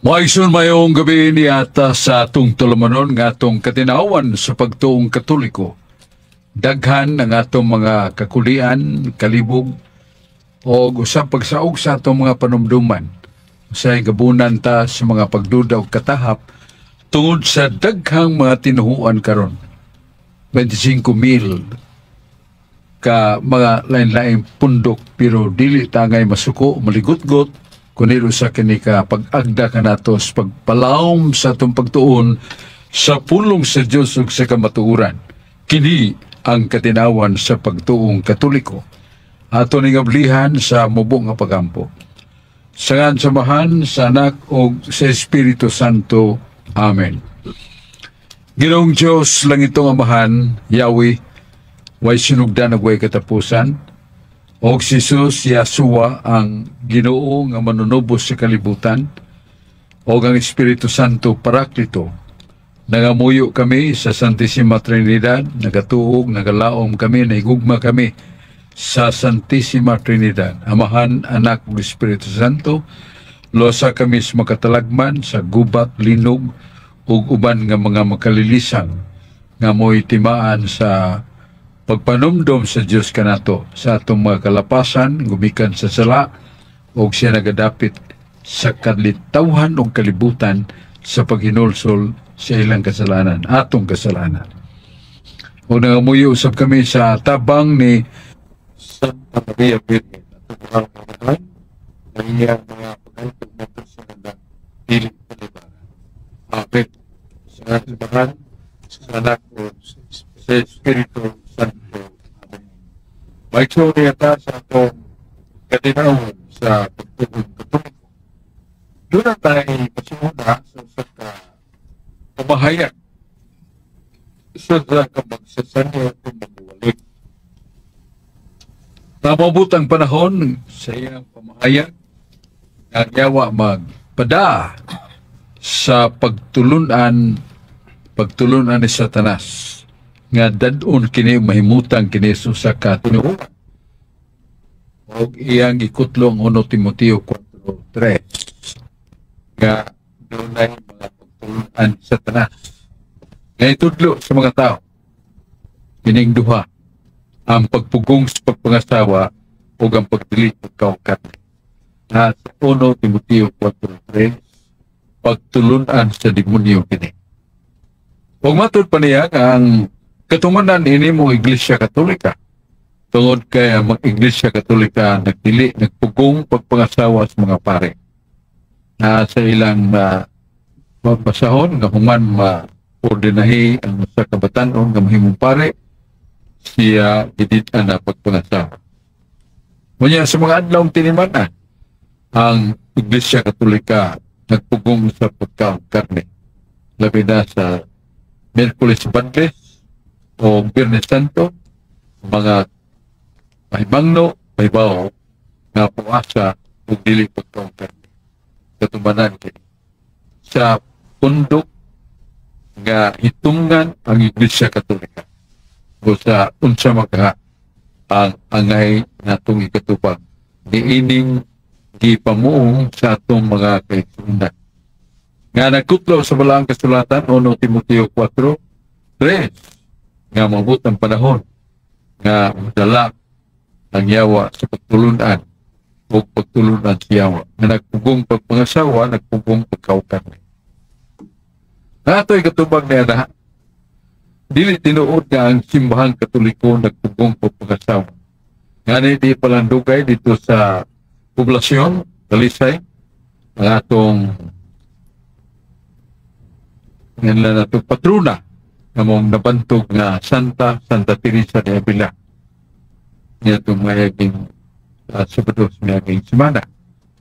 Mga igsoon, maayong gabii niata sa atong tulumanon nga atong katinawan sa pagtuong Katoliko. Daghan ang atong mga kakulian, kalibog, o usab pagsaog sa atong mga panumduman. Usahay gabunan ta sa mga pagduda o katahap tungod sa daghang mga tinuhuan karon. 25 mil ka mga lain-laing pundok, pero dili tangay masuko, maligutgot kundi usa kini ka pag-agda kanato sa pagpalawom sa atong pagtuon sa pulong sa Dios ug sa kamatuoran. Kini ang katinawan sa pagtuong Katoliko. Ato ning ablihan sa mubo nga pagampo. Sa ngalan sa Amahan, sa Anak ug sa Espiritu Santo. Amen. Ginoong Diyos, langitong Amahan, Yahweh, way sinugdan ug way katapusan, og si Jesus Yasua ang Ginoo nga manunubos sa kalibutan, og ang Espiritu Santo Paraklito. Nangamuyo kami sa Santissima Trinidad, nagatuog, nagalaom kami, naigugma kami sa Santissima Trinidad, Amahan, Anak ug Espiritu Santo. Luwasa kami sa makatalagman, sa gubat, linog, ug uban nga mga makalilisang nga mo'y timaan sa pagpanumdom sa Dios kanato sa atong mga kalapasan gumikan sa sala, ug siya nagadapit sa kalitawhan ug kalibutan sa paghinulsol sa ilang kasalanan, atong kasalanan. O nangamuyo usab kami sa tabang ni Santa Maria Virgen, atong mahal nga Amahan, na iyang mga pag-antog nato sa nga dili palibaran. Amen. Sa ngalan sa Amahan, sa Anak, ug sa Espiritu Santo. Amen. Maigsoon ta sa atong katinawon sa pagtuong Katoliko. Duna tay pasunguna sa usa ka pamahayag sa ka magsasanyo kung mamuwalik. Namabot ang panahon sa iyang pamahayag nga ang yawa magpada sa pagtulunan ni Satanas nga dad-on kini, mahimutang kini sa katinuoran, og iyang gikutlo ang 1 Timoteo 4:3 nga dunay mga pagtulunan ni Satanas nga itudlo sa mga tao kining duha, ang pagpugong sa pagpangasawa o ang pagdili pagkaon karne. Na sa 1 Timoteo 4:3, pagtulunan sa demonyo kini. Ug matud pa niya nga ang katumanan ini mo Iglesia Katolika tungod kay ang mga Iglesia Katolika nagdili, nagpugong pagpangasawa sa mga pare na sa ilang mabasahon nga human ma ordinahi ang usa ka batan-on nga mahimong pare, siya gidid-an na pagpangasawa. Unya sa mga adlaw tiniman-an, ang Iglesia Katolika nagpugong sa pagkaon karne. Labi na sa Miyerkules Banles o Biyernes Santo, mga mahibangno, mahibaw nga puasa ug dili pagkaon karne. Katumanan kini sa pundok nga hitungan ang Iglesia Katolika o sa unsa makaha ang angay natong ikatupang niining gipamuong sa atong mga kaigsuonan nga nagkutlo sa Balaang Kasulatan, 1 Timoteo 4:3, nga mabot ang panahon nga madala ang yawa sa pagtulunan o pagtulunan sa yawa nga nagpugong pagpangasawa, nagpugong pagkaon karne. Na ato'y katubag niya na dili tinuod nga ang Simbahang Katoliko nagpugong pagpangasawa. Ngani di palandugay dito sa poblasyon, Talisay, ang atong nila natong patrona nga mong nabantog nga Santa, Santa Teresa de Avila. Niya itong mayaging Sabado sa mayaging semana.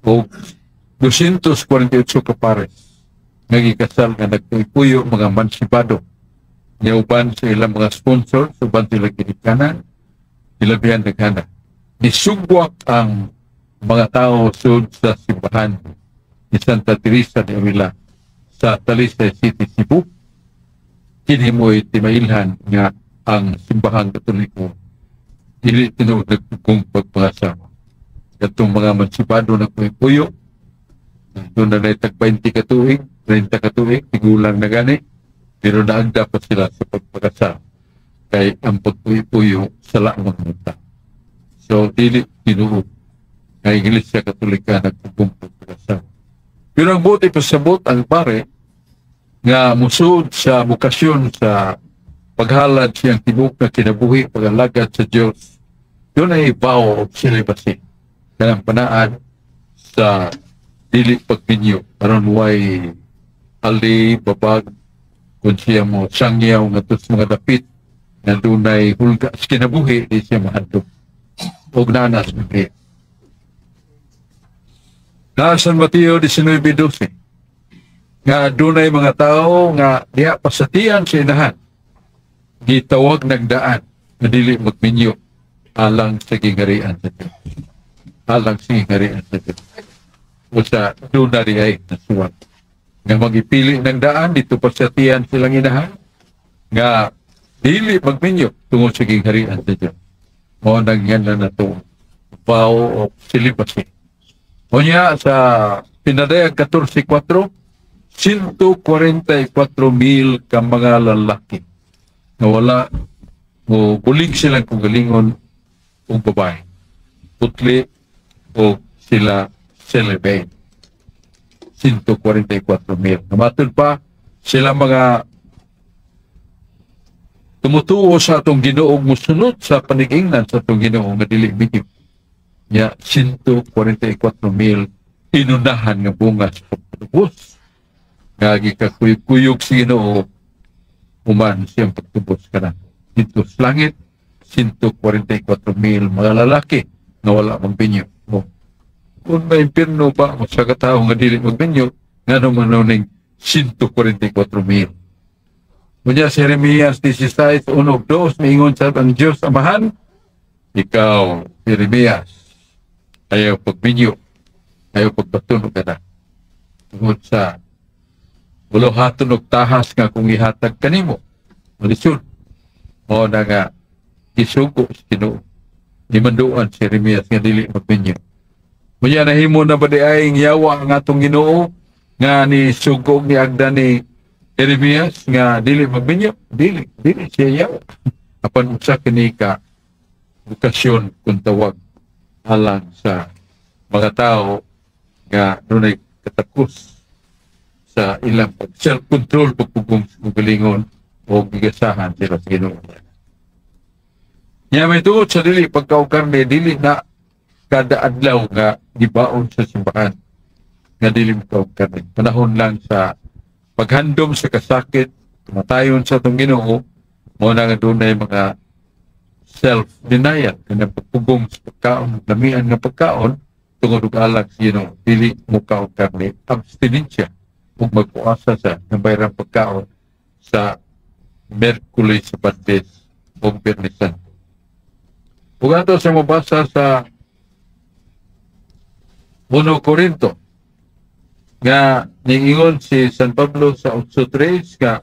O 248 ka pares nga gikasal nga nagpuyo, mga mansibado. Niya uban sa ilang mga sponsor, uban sila ginikanan, ilabihan naghana. Nisugwak ang mga tao sud sa simbahan ni Santa Teresa de Avila sa Talisay City, Cebu. Kini mo'y timailhan nga ang Simbahang Katoliko dili tinuod nagpugong pagpangasawa. Katong mga mansibado na puyo. Doon na tag 20 ka tuig, 30 ka tuig, tigulang na gani, pero naagda pa sila sa pagpakasal. Kay ang pagpuyo-puyo sala man ta. So, dili tinuod nga Iglesia Katolika nagpugong pagpakasal. Pero ang buti pasabot ang pare nga musud sa bokasyon sa paghalad siyang tibuok na kinabuhi pag-alagad sa Dios, dunay vow of celibacy, kanang panaad sa dili pagminyo aron way ali babag kung siya mo sangyaw ngadto sa mga dapit nga dunay hulga sa kinabuhi, di siya mahadlok og naa na sa Biblia na San Mateo 19:12 nga dunay mga tao nga diha pa sa tiyan sa inahan gitawag nagdaan nga dili magminyo alang sa gingharian sa Dios, alang sa gingharian sa Dios. O sa doon na ay nasuwat nga magipili ng daan dito pa sa tiyan silang inahan nga dili magminyo tungod sa gingharian sa Dios. Mao nang na nato vow of celibacy. Unya sa Pinadayag 14.4, 144 mil ka mga lalaki na wala mo bulig silang kaugalingon og babae. Putli o sila celibate. 144 mil. Namatod pa sila mga tumutuo sa atong Ginoo, musunod sa panigingnan sa atong Ginoo nga dili minyo. Ya 144 mil inunahan nga bunga sa pagtubos nga gikakuyog-kuyog si Ginoo human siyang pagtubos kana dito sa langit. 144 mil mga lalaki nga wala magbinyo. Oh. Kung may impyerno pa mo sa katao nga dili magbinyo, ngano man ning 144 mil? Unya si Jeremias 16, 1, 2, miingon sa ang Diyos Amahan, "Ikaw, Jeremias, ayaw pagbinyo, ayaw pagbaton og anak. Tungod sa buluhaton og tahas nga kung ihatag kanimo, malisod." Mao na nga gisugo sa Ginoo. Gimanduan si Jeremias nga dili magbinyo. Unya nahimo na ba di ay yawa ang atong Ginoo nga ni sugo ni agda ni Jeremias nga dili magbinyo? Dili, dili siya yawa. Apan usa kini ka bokasyon kung tawag alang sa mga tao nga dunay katakos sa ilang pag self-control, pagpugong sa kaugalingon o gigasahan sila sa Ginoo. Nya may tungod sa dili pagkaon karne, dili na kada adlaw nga gibaon sa simbahan nga dili mo karne. Panahon lang sa paghandom sa kasakit, kamatayon sa atong Ginoo, mao na nga dunay mga self-denial, kanang pagpugong sa pagkaon, lamian nga pagkaon, tungod og alang sa Ginoo, dili mo kaon karne, abstinensya, ug magpuasa sa gamay rang pagkaon sa Merkules, sa Bandes ug Biyernes Santo. Ug ato sa mabasa sa 1 Corinto nga niingon si San Pablo sa 8.3 nga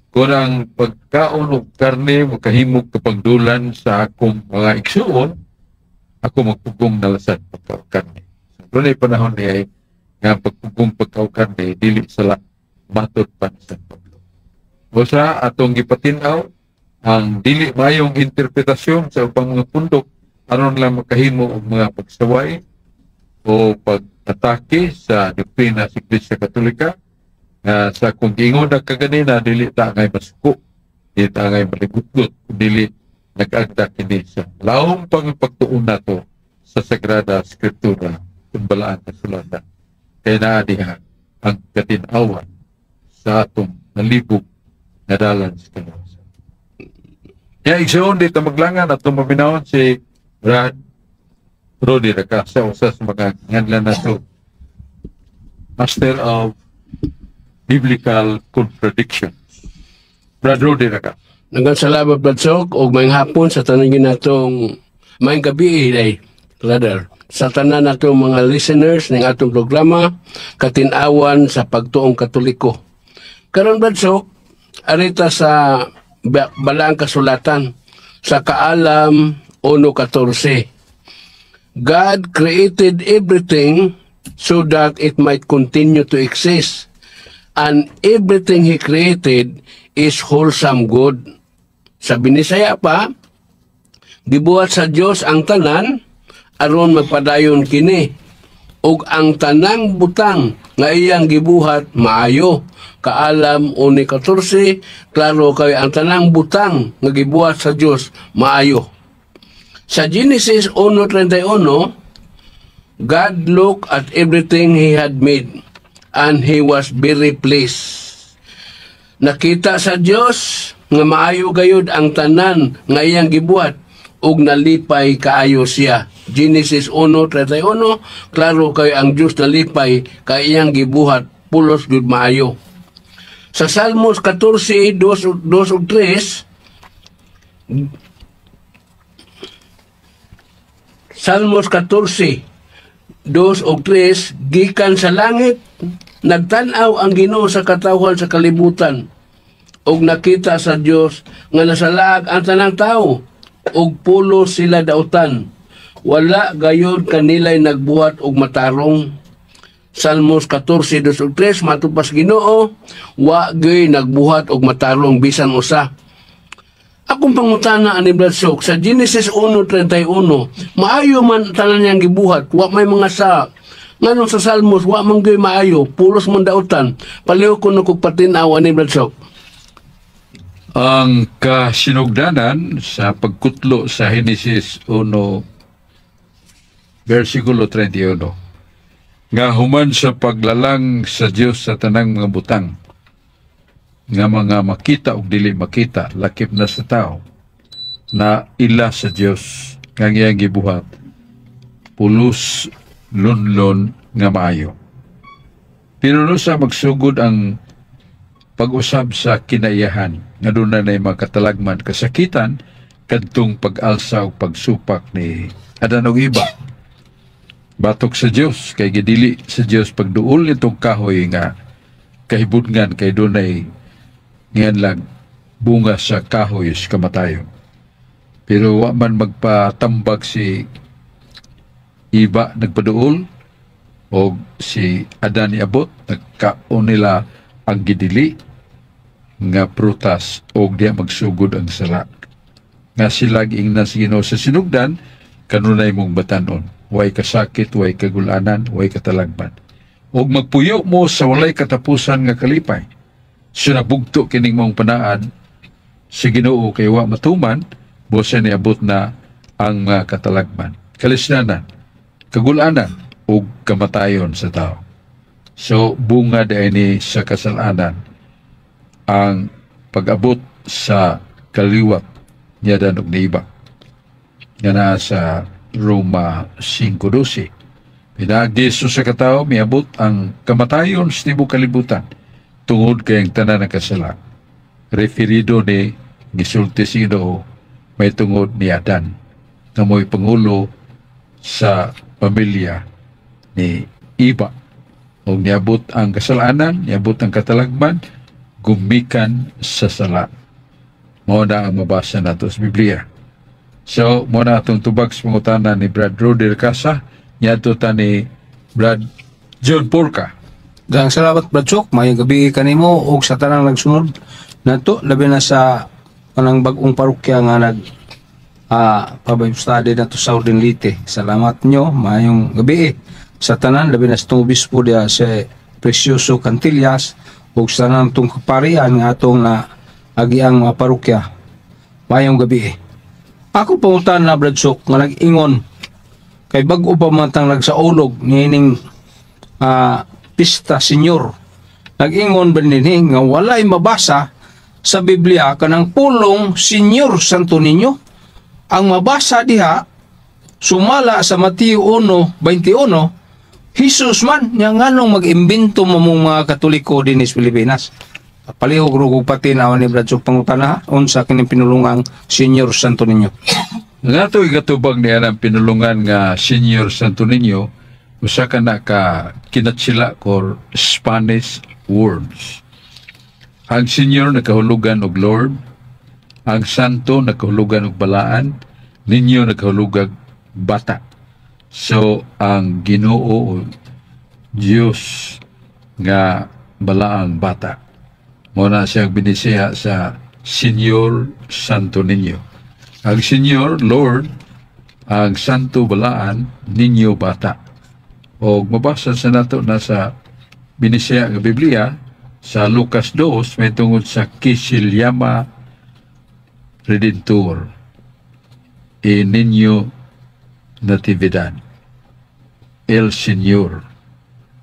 kung ang pagkaon og karne makahimog kapangdulan sa akong mga igsuon, ako magpugong na lasad pagkaon karne. So, dunay panahon niya ay nga pagpugong pagkaon karne dili sala matod pa ni San Pablo. O sa atong gipatin-aw ang dili mayong interpretasyon sa ubang mga pundok aron lang makahimo og mga pagsaway o pag-atake sa doktrina sa Iglesia Katolika nga sa kung giingon na kaganina, dili ta angay masuko, dili ta angay maligutlot kung dili nag-agda kini sa lawom pang pagtuon nato sa Sagrada Escritura kung balaan kasulatan, kay naa diha ang katin-awan sa atong nalibog nga dalan sa kalawasan. Kaya igsoon, dito maglangan atong maminawon si Brad Rudy Racasa, usa sa mga nganlan nato, Master of Biblical Contradictions. Brad Rudy Racasa. Daghang salamat, Brad Sok, ug maayong hapon sa tanan natong, maayong gabi ay rather, sa tanan natong mga listeners ng atong programa Katin-awan sa Pagtuong Katoliko. Karon, Brad Sok, arita sa Balaang Kasulatan sa Kaalam 1.14. God created everything. so that it might continue to exist. And everything He created is wholesome good. Sa Binisaya pa, gibuhat sa Dios ang tanan aron magpadayon kini ug ang tanang butang nga iyang gibuhat maayo. Kaalam 1:14, klaro kay ang tanang butang nga gibuhat sa Dios maayo. Sa Genesis 1:31, God looked at everything He had made and He was very pleased. Nakita sa Dios nga maayo gayud ang tanan nga iyang gibuhat ug nalipay kaayo siya. Genesis 1:31, klaro kay ang Dios nalipay kay iyang gibuhat pulos gud maayo. Sa Salmos 14:2 2 ug 3, Salmos 14:2 ug 3, gikan sa langit nagtan-aw ang Ginoo sa katawhan sa kalibutan ug nakita sa Dios nga nasalaag ang tanang tao ug pulos sila dautan. Wala gayud kanilay nagbuhat og matarong. Salmos 14:2 ug 3, matod pa sa Ginoo, wa gyoy nagbuhat og matarong bisan usa. Akong pangutana ani, Brad Sok, sa Genesis 1:31, maayo man tanan niyang gibuhat, wa may mga sa. Nganong sa Salmos, wa man gyoy maayo, pulos man dautan? Palihog kuno kog patin-aw ani, Brad Sok. Ang kasinugdanan sa pagkutlo sa Genesis 1 versikulo 31 nga human sa paglalang sa Dios sa tanang mga butang nga mga makita ug dili makita, lakip na sa tao, na ila sa Dios nga iyang gibuhat pulos lunlon nga maayo. Pero no sa magsugod ang pag-usab sa kinaiyahan nga doon na mga katalagman, kasakitan, kadtong pag-alsa o pagsupak ni Adan ug Iba batok sa Dios, kay gidili sa Dios pagduol nitong kahoy nga kahibudngan kay dunay ngianlag bunga sa kahoy sa kamatayon. Pero wa man magpatambag si Iba, nagpaduol o si Adan niabot, nagkaon nila ang gidili nga prutas og diya magsugod ang sala. Nga sila giingnan sa Ginoo sa sinugdan, kanunay mong batanon. Way kasakit, way kagulanan, way katalagman. Og magpuyo mo sa walay katapusan nga kalipay. So nabugto kining mong panaan sa Ginoo kay wa matuman, busa niabot na ang mga katalagman, kalisdanan, kagulanan, ug kamatayon sa tao. So bunga ni sa kasalanan ang pag-abot sa kaliwat niya Adan ug ni Iba. Nga naa sa Roma 5:12. Pinaagi sa katao, miabot ang kamatayon sa tibok kalibutan tungod kay ang tanan nagkasala. Referido ni gisulti si Ginoo may tungod ni Adan nga mo'y pangulo sa pamilya ni Iba. O niabot ang kasalanan, niabot ang katalagman, gumikan sa sala. Mao na ang mabasa nato sa Biblia. So, mao na atong tubag sa pangutana ni Brad Rudy Casa, niadto ta ni Brad John Porca. Daghang salamat, Brad Sok. Maayong gabi kanimo ug sa tanang nagsunod nato, labi na sa kanang bag-ong parokya nga nag pa-Bible study nato sa Southern Leyte. Salamat nyo. Maayong gabi sa tanan, labi na sa itong obispo diya si Precioso Cantillas ug sa tanan tong kaparian nga atong na agiang mga parokya. Maayong gabi. Ako pangutan na, Brad Sok, nga nag-ingon kay bag-o pa man tang nagsaulog niining pista senyor. Nag-ingon ba dinhi nga walay mabasa sa Biblia kanang pulong Senyor Santo Niño? Ang mabasa diha sumala sa Mateo 1:21, Jesus man nya. Nganong mag-imbento mo mong mga Katoliko dinhi sa Pilipinas? Palihog rog og patin-aw ni Brad Sok pangutana, unsa kining pinulungang Senyor Santo Niño? Nga to igatubag niya ng pinulungan nga Senyor Santo Niño, usa ka na ka kinatsila or Spanish words. Ang Senyor nakahulugan og Lord, ang Santo nakahulugan og balaan, Niño nakahulugan bata. So ang Ginoo o Dios nga balaang bata. Mao na siyang binisaya sa Señor Santo Niño. Ang Señor, Lord, ang Santo balaan, Niño bata. O mabasa sa nato na sa binisaya nga Biblia sa Lucas 2 may tungod sa que se llama Redentor y Niño Natividad, El Señor.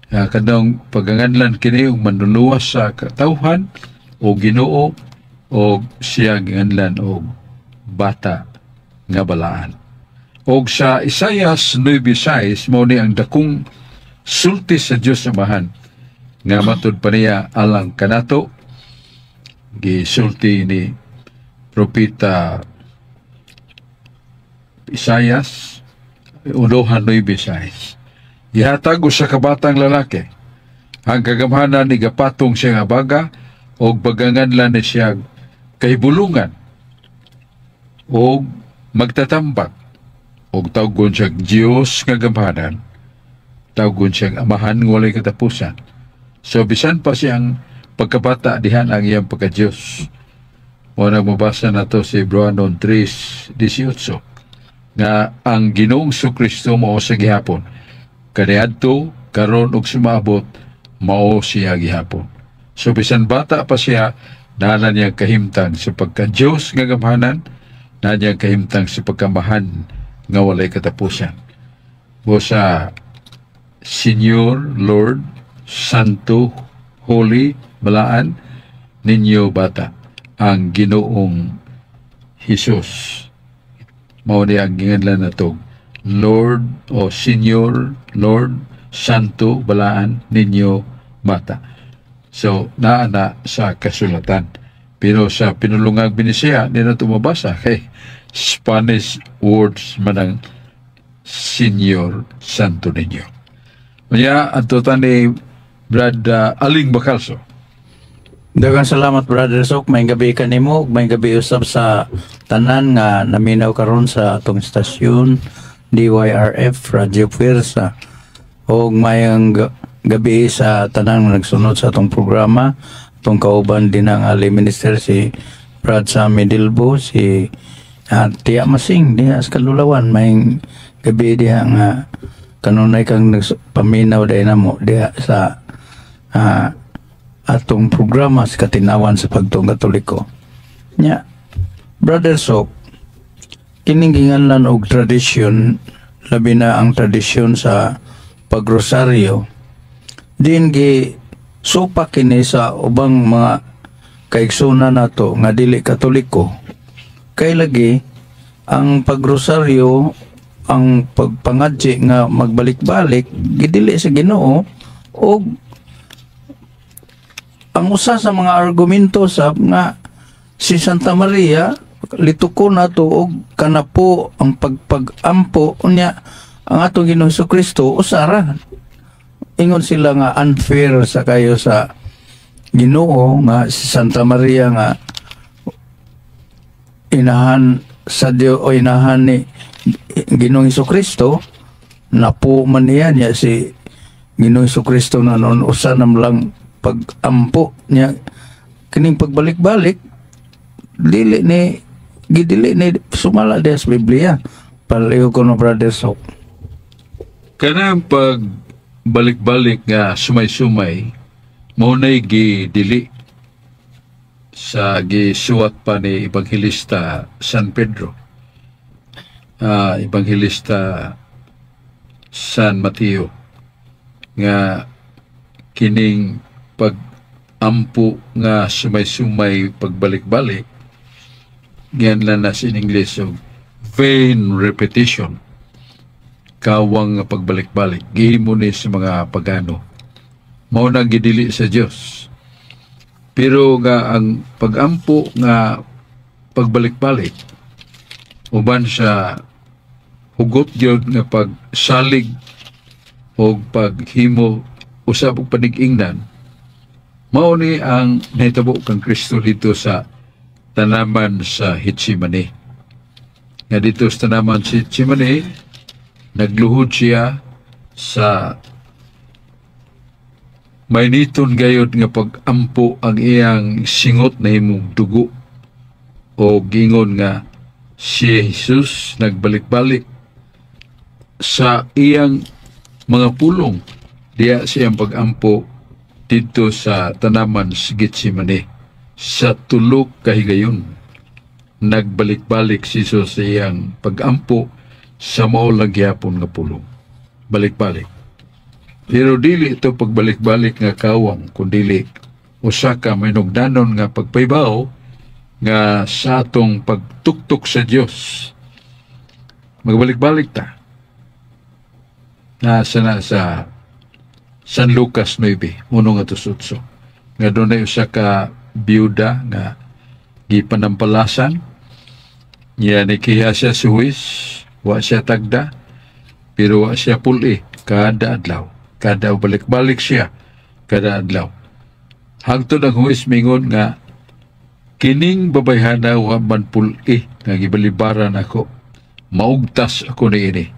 Kanang paganganlan kini og manluluwas sa katawhan o Ginoo o siya gianlan og bata nga balaan. Og sa Isaias 9:6, mao ni ang dakong sulti sa Dios Amahan nga matud pa niya alang kanato, gisulti ni Propeta Isaias unohan 9:6. Gihatag usa ka batang lalaki. Ang kagamhanan ni gapatong siya nga baga og paganganlan ni siya Kahibulungan og Magtatambag, og tawgon siya Dios nga Gamhanan, tawgon siyang Amahan nga Walay Katapusan. So bisan pa siyang pagkabata, dihan ang iyang pagka-Diyos. Mao na mabasa nato si Hebreano 3:18 nga ang Ginoong Kristo mao sa gihapon kaniadto, karon ug sumaabot, mao siya gihapon. So bisan bata pa siya, naa na niya kahimtang sa pagka-Diyos nga gamhanan, naa niya kahimtang sa pagka-Amahan nga Walay Katapusan. Bo sa Señor, Lord, Santo, Holy, Balaan, Niño Bata, ang Ginoong Jesus. Mao ni ang ginganlan nato, Lord o Señor, Lord, Santo, Balaan, Niño, Bata. So, naa na sa kasulatan. Pero sa pinulungang Binisaya, di na tumabasa kay Spanish words man ang Señor Santo Niño. Kaya, ato ni Brad Aling Bacalso. Daghang salamat, Brother Sok. Maayong gabi kanimo, ug maayong gabi usab sa tanan nga naminaw karon sa atong istasyon DYRF Radyo Puwersa. Og maayong gabi sa tanan nga nagsunod sa atong programa. Atong kauban din ang ali minister si Brad Sammy Dilbo, si Tia Masing diha sa Kalulawan. Maayong gabi diha nga kanunay kang nagpaminaw dahil namo diha sa atong programa sa Katinawan sa Pagtuong Katoliko. Nya, Brother Sok, kining ginganlan og tradisyon, labi na ang tradisyon sa pagrosaryo, din gi supak kini sa ubang mga kaigsunan nato nga dili Katoliko. Kay lagi ang pagrosaryo, ang pagpangadji nga magbalik-balik, gidili sa Ginoo, og ang usa sa mga argumento sa nga si Santa Maria lituko nato og kanapo ang pagpagampo, unya ang atong Ginoong Kristo usara. Ingon sila nga unfair sa kayo sa Ginoo nga si Santa Maria nga inahan sa Dios o inahan ni Ginoong Kristo, napo man niya niya si Ginoong Kristo na noon usa nam lang pagampo niya. Kining pagbalik-balik, dili ni gidili ni sumala diha sa Biblia. Paliw ko no, Brother Sok. Kanang pag balik-balik nga sumay-sumay, mao na'y gidili sa gisuwat pa ni Ebanghelista San Pedro. Ebanghelista San Mateo nga kining pag-ampo nga sumay-sumay, pagbalik-balik, gianlan na sa in English og vain repetition, kawang nga pagbalik-balik, gihimo ni sa mga pagano, mao na gidili sa Dios. Pero nga ang pagampo nga pagbalik-balik uban sa hugot gyud nga pagsalig o paghimo usab og panig-ingnan, mao ni ang nahitabo kang Kristo dito sa tanaman sa Getsemane. Nga dito sa tanaman sa Getsemane, nagluhod siya sa Mainiton gayod nga pag-ampo ang iyang singot na himong dugo o gingon nga si Jesus nagbalik-balik sa iyang mga pulong diya siyang pag-ampo didto sa tanaman sa Getsemane sa tulo ka higayon. Nagbalik-balik si Jesus sa iyang pag-ampo sa mao lang gihapon nga pulong. Balik-balik. Pero dili ito pagbalik-balik nga kawang, kundili usa ka mahinugdanon nga pagpaybaw nga sa atong pagtuktok sa Dios. Magbalik-balik ta. Nasa na sa San Lucas 9, 1 ngadto 8. Nga dunay usa ka biyuda nga gipanampalasan. Niya nikiha siya sa huwis, wa siya tagda, pero wa siya puli kada adlaw. Kada balik-balik siya kada adlaw. Hangtod ang huwis mingon nga kining babayhana wa man puli nga gibalibaran ako. Maugtas ako niini.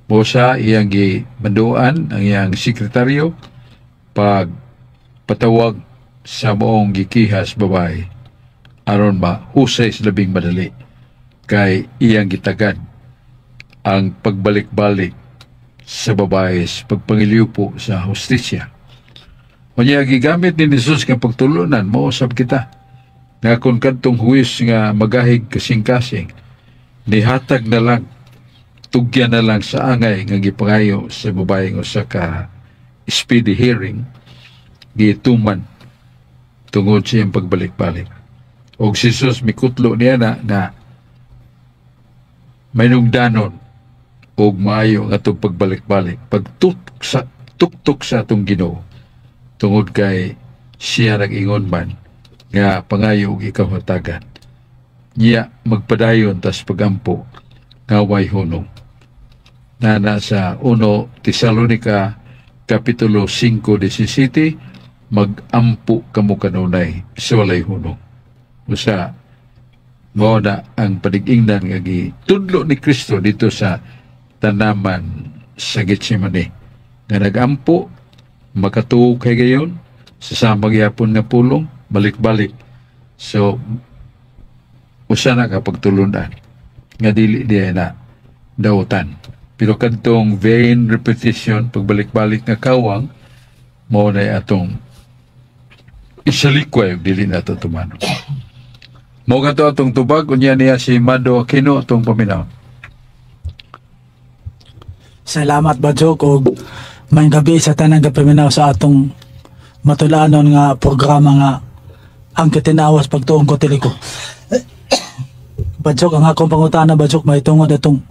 Mosa iyang gimanduan ang iyang sekretaryo pag patawag sa maong gikihas babae aron mahusay sa labing madali kay iyang gitagad ang pagbalik-balik sa babae sa pagpangiliupo sa hustisya. Unya gigamit ni Jesus nga pagtulunan, mausab kita nga kung kadtong huwis nga magahig kasing-kasing, nihatag na lang, tugyan na lang sa angay nga gipangayo sa babae nga usa ka speedy hearing, gituman tungod sa iyang pagbalik-balik. Og si Jesus mikutlo niya na na mahinungdanon og maayo ang atong pagbalik-balik, pagtuktok sa tuktok sa atong Ginoo tungod kay siya nag-ingon man nga pangayo og ikaw hatagan. Niya magpadayon tas pagampo nga way hunong. Na nasa 1 Tesalonica Kapitulo 5:17, "Magampo kamo kanunay sa walay hunong." Usa mao na ang panig-ingnan nga gitudlo ni Kristo dito sa tanaman sa Getsemane nga nagampo, makatuo kay gayon sa sama gyapon nga pulong, balik-balik. So usa na ka pagtulunan nga dili diay na dautan, pero kadtong vain repetition, pagbalik-balik nga kawang, mao na atong isalikway ug dili nato tumanon. Mao kato atong tubag. Unya niya si Mado Aquino atong paminaw. Salamat, Badsok, og maayong gabi sa tanang gapaminaw sa atong matulanon nga programa nga Ang Katinawas Pagtuong Katoliko. Badsok, ang akong pangutana, Badsok, may tungod atong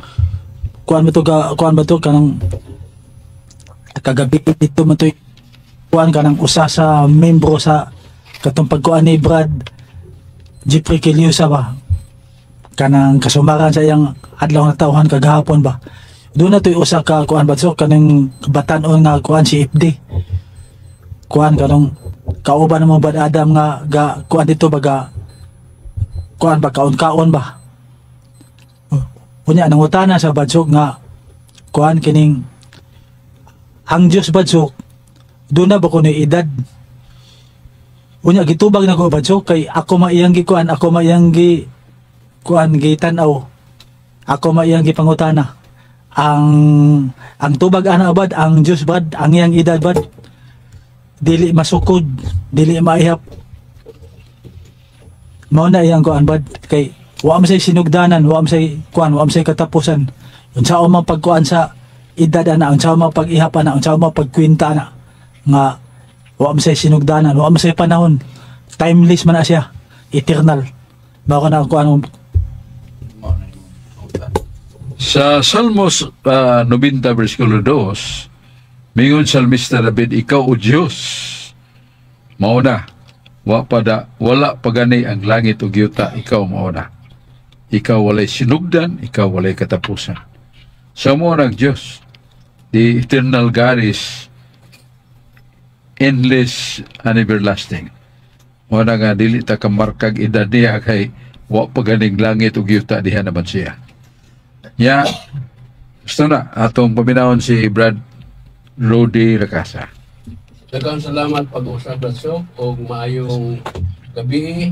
kuan mo to ga kuan ba to kanang kagabi dito mo to kuan kanang usa sa membro sa katong pagkuan ni Brad Jeffrey Quiliosa ba, kanang kasumaran sa iyang adlaw nga tawhan kagahapon ba. Doon na to'y usa ka kuan ba, so kanang batan-on nga kuan si FD kuan kanang kauban mo Brad Adam nga ga kuan dito ba, ga kuan ba, kaon-kaon ba. Unya nangutana sa, Badsok, nga kuan kining ang Dios, Badsok, doon na ba kuno edad? Unya gitubag na ko, Badsok, kay ako maiyang gikuan, ako maiyang gi kuan, gitan-aw, ako maiyang gipangutana. Ang tubag ana bad, ang Dios bad, ang iyang edad bad dili masukod, dili maihap. Mao na iyang kuan bad, kay wa man say sinugdanan, wa man say kuan, wa man say katapusan. Unsa man pagkuan sa edad ana, unsa man pag-ihap ana, unsa man pagkwenta ana nga wa man say sinugdanan, wa man say panahon, timeless man na siya, eternal. Mao na ang kuan. Sa Salmos 90 versikulo 2, mingon salmista David, "Ikaw, O Dios, mao na, wa pa da, wala pa gani ang langit ug yuta, ikaw mao na. Ikaw walay sinugdan, ikaw walay katapusan." Sa mo nag Dios, the eternal God is endless and everlasting. Mao na nga dili ta kamarkag edad niya kay wa pa ganing langit ug yuta, diha naman siya. Ya, gusto na atong paminawon si Brad Rody Racasa. Daghang salamat pag-usab, Brad Sok, og maayong gabi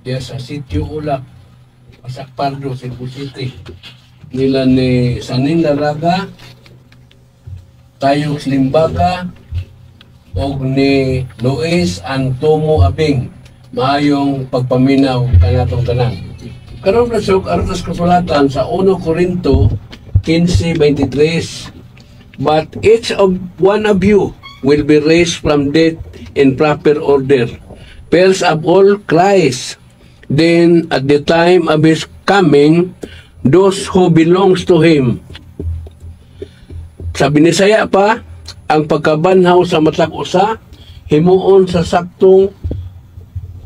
diya sa Sitio Ulak, Pasak Pardo, Cebu City. Nila ni Sanin Laraga, Tayok Limbaga, og ni Luis Antomo Abing. Maayong pagpaminaw kanatong tanan. Karon, Brad Sok, aron sa kasulatan sa 1 Corinto 15:23, "But each of one of you will be raised from death in proper order. First of all, Christ. Then, at the time of his coming, those who belongs to him." Sa Binisaya pa, ang pagkabanhaw sa matag usa, himuon sa saktong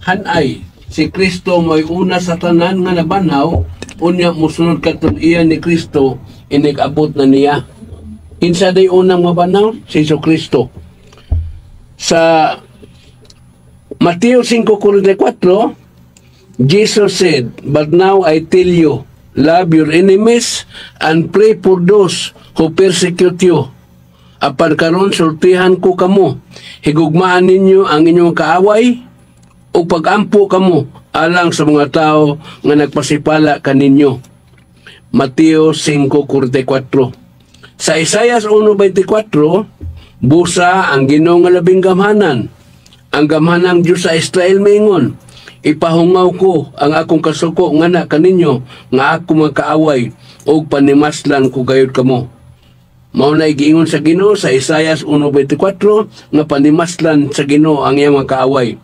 hanay. Si Kristo may una sa tanan nga nabanhaw, unya musunod katon iya ni Kristo, inig-abot na niya. Kinsa day unang mabanhaw? Si Jesu Kristo. Sa Mateo 5:44, Jesus said, "But now I tell you, love your enemies and pray for those who persecute you. Apan karon sultihan ko kamo, higugmaan ninyo ang inyong kaaway ug pagampo kamo alang sa mga tao nga nagpasipala kaninyo." Mateo 5:44. Sa Isaias 1:24, "Busa ang Ginoo nga labing gamhanan. Ang gamhanang Diyos sa Israel maingon, ipahungaw ko ang akong kasuko ngana kaninyo nga ako mga kaaway ug panimaslan ko gayud kamo." Mao na giingon sa Ginoo sa Isaias 1:24 nga panimaslan sa Ginoo ang iyang mga kaaway.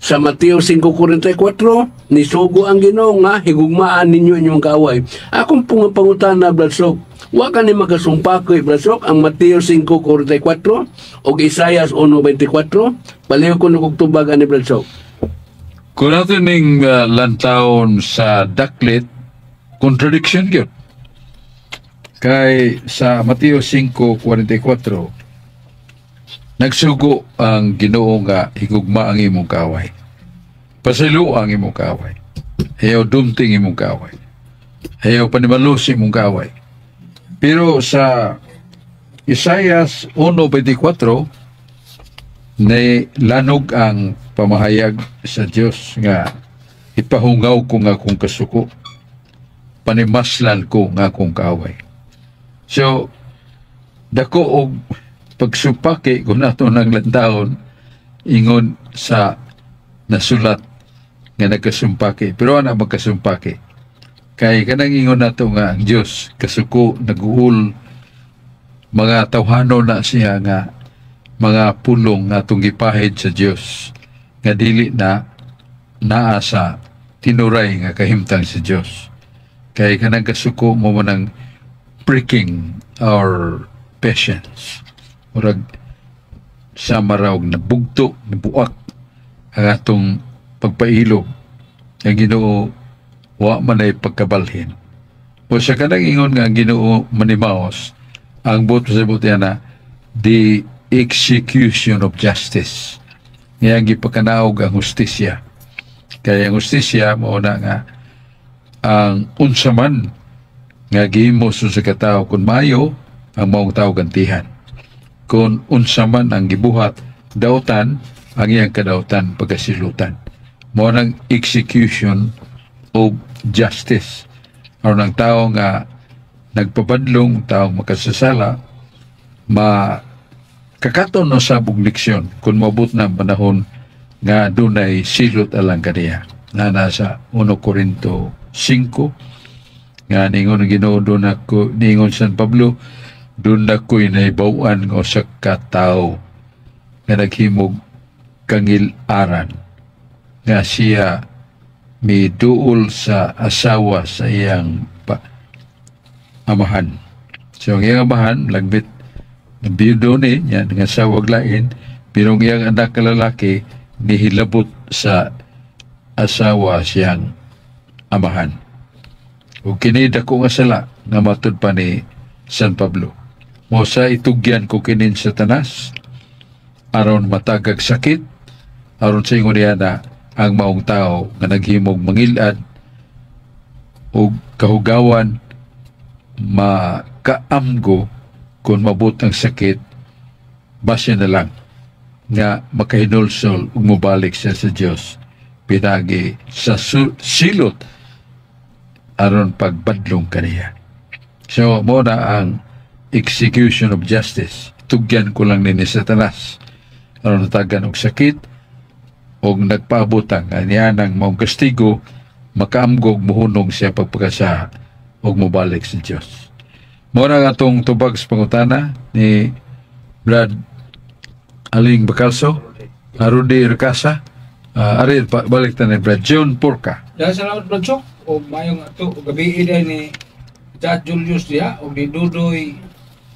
Sa Mateo 5:44, nisugo ang Ginoo nga higugmaan ninyo inyong kaaway. Akong pong pangutana, Brad Sok, wa ka ni magasumpaki, Brad Sok, ang Mateo 5:44 o Isaias 1:24? Palihog ko og tubag ani, Brad Sok. Kung natin ning lantawon sa daklit, contradiction gyud. Kay sa Mateo 5:44, nagsugo ang Ginoo nga higugma ang imong kaaway. Pasaylo ang imong kaaway. Ayaw dumting imong kaaway. Ayaw panimalos imong kaaway. Pero sa Isaias 1:24, ni lanog ang pamahayag sa Dios nga ipahungaw ko nga akong kasuko, panimaslan ko nga akong kaaway. So dako og pagsupaki kung nato ng lantawon ingon sa nasulat nga nagkasumpaki, pero ana magkasumpaki kay kanang ingon nato nga ang Dios kasuko, naguol, mga tawhano na siya nga mga pulong nga atong gipahid sa Dios nga dili na naa sa tinuray nga kahimtang sa Dios, kay kanang kasuko mo mo nang breaking our patience, murag sa marawg nabugto, nabuak ang atong pagpailog. Ang Ginoo wa man ay pagkabalhin o sa kanang ingon nga ang Ginoo manimaos, ang buot sa buot na the execution of justice nga ang gipakanaog ang hustisya, kaya ang hustisya mao na nga ang unsa man nga gihimo sa katao, kung maayo ang maong tao gantihan, kung unsa man ang gibuhat dautan, ang iyang kadautan pagkasilutan. Mao nang execution of justice aron ang tao nga nagpabadlong, taong makasasala, ma kakaton na sa leksyon kung maabot na ang panahon nga dunay silot alang kaniya nga nasa 1 Corinto 5 nga ningon ang Ginoo doon ako, ningon San Pablo, doon ako'y nahibaw-an nga usa ka tawo nga naghimog kangil-aran nga siya miduol sa asawa sa iyang amahan. So ang iyang amahan, lagbit nabiyudo ni niya nga asawa lain, pero ang iyang anak nga lalaki nihilabot sa asawa siyang amahan. Ug kini dako nga sala nga matud pa ni San Pablo. Mo sa itugyan ko kinin Satanas aron matagag sakit, aron sa ingon niya na ang maong tao nga naghimog mangilad ug kahugawan makaamgo kung mabot ang sakit, basya na lang. nga makahinulsol ug mobalik siya sa Dios pinagi sa silot aron pagbadlong kaniya. So mo na ang execution of justice. Tugyan ko lang ni Satanas aron natagan og sakit og nagpaabutang nga niya nang maong kastigo, makaamgog, muhunong siya pagpakasa og mobalik sa Dios. Mo na ang atong tubag sa pangutana ni Brad Aling Bacalso, Rudy Ricasa, ari pa, balik ta ni Brad John Porca. Dahil salamat, Brad Sok, o mayong ato o gabi ni Judge Julius diha o ni Dudoy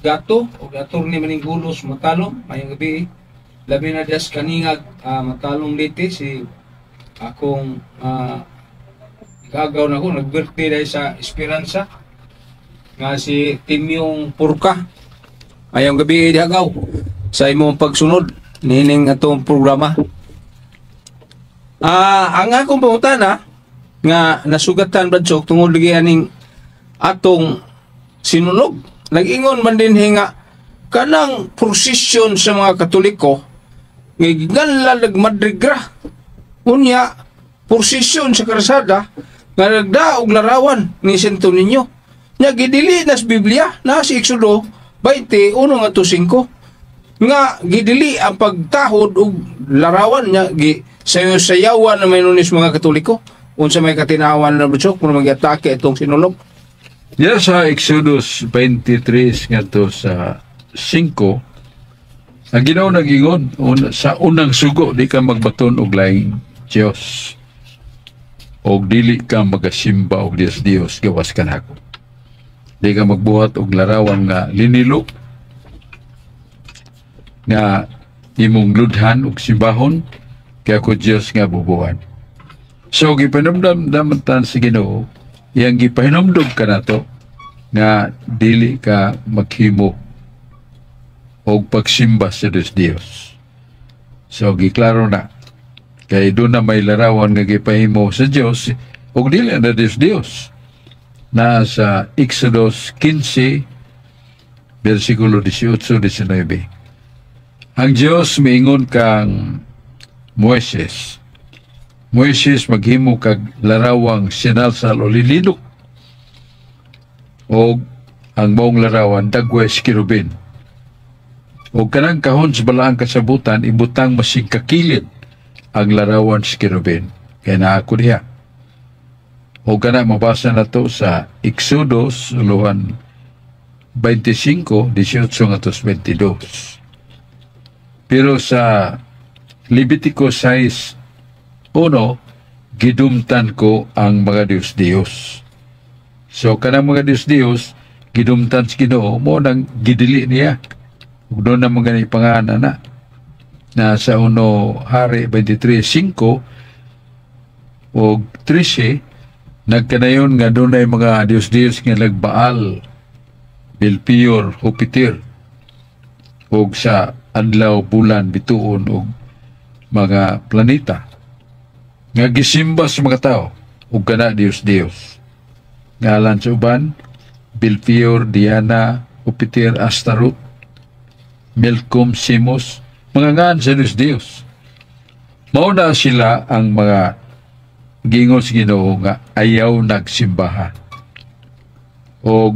Gato o ni Attorney Maninggulos Matalom, mayong gabi. Labi na diya sa Kaningag, Matalom Leyte, si akong igagaw na ko nag-birthday dahil sa Esperanza nga si Timyong Purka. Mayong gabi diha gaw sa imong pagsunod nining atong programa. Ang akong pangutana nga nasugatan, Brad Sok, tungod lagi aning atong sinulog. Nag-ingon man din nga kanang prosesyon sa mga Katoliko nga giganla nagmadrigra. Unya prosesyon sa karsada nga nagdaog larawan ni Santo Niño. Nya gidili na sa Biblia na si Exodo 21 ngadto 5 nga gidili ang pagtahod og larawan niya, gi sayo-sayawan na may nunis mga Katoliko. Unsa may katinawan na, Brad Sok, kung mag-atake itong sinulog? Diya sa Exodus 23 ngadto sa 5, ang Ginoo nag-ingon sa unang sugo, di ka magbaton og laing Dios og dili ka magasimba og Dios Dios gawas kanako. Di ka magbuhat og larawan nga linilo nga imong ludhan og simbahon, kay ako Dios nga bubuhan. So gipanumdum tan sa Ginoo, iyang gipahinumdum kanato nga dili ka maghimo og pagsimba sa Dios Dios. So giklaro na kay doon na may larawan nga gipahimo sa Dios og dili na Dios Dios. Na sa Exodus 15 versikulo 18, 19. Ang Dios miingon kang Moises, "Moises, maghimo kag larawang sinalsal o lilinok og ang maong larawan dagway sa kerubin. Og kanang kahon sa balaang kasabutan, ibutang masig kakilid ang larawan sa kerubin. Kay naa ako diha." O kana mabasa na to sa Exodus uluhan 25, 18 ngadto 22. Pero sa Levitico 6, 1, gidumtan ko ang mga Diyos-Diyos. So kanang mga Diyos-Diyos, gidumtan sa Ginoo, mo nang gidili niya. Ug doon na mga pangalan na na sa 1 Hari 23:5 o 13, nagkanayon nga dunay mga Diyos-Diyos nga nagbaal, Belpeor, Jupiter, ug sa adlaw, bulan, bituon ug mga planeta nga gisimba sa mga tao ug kana Diyos-Diyos. Ngalan sa uban, Belpeor, Diana, Jupiter, Astaroth, Milcom, Simos, mga ngan sa Diyos-Diyos. Mao na sila ang mga giingon sa Ginoo nga ayaw nagsimbaha. O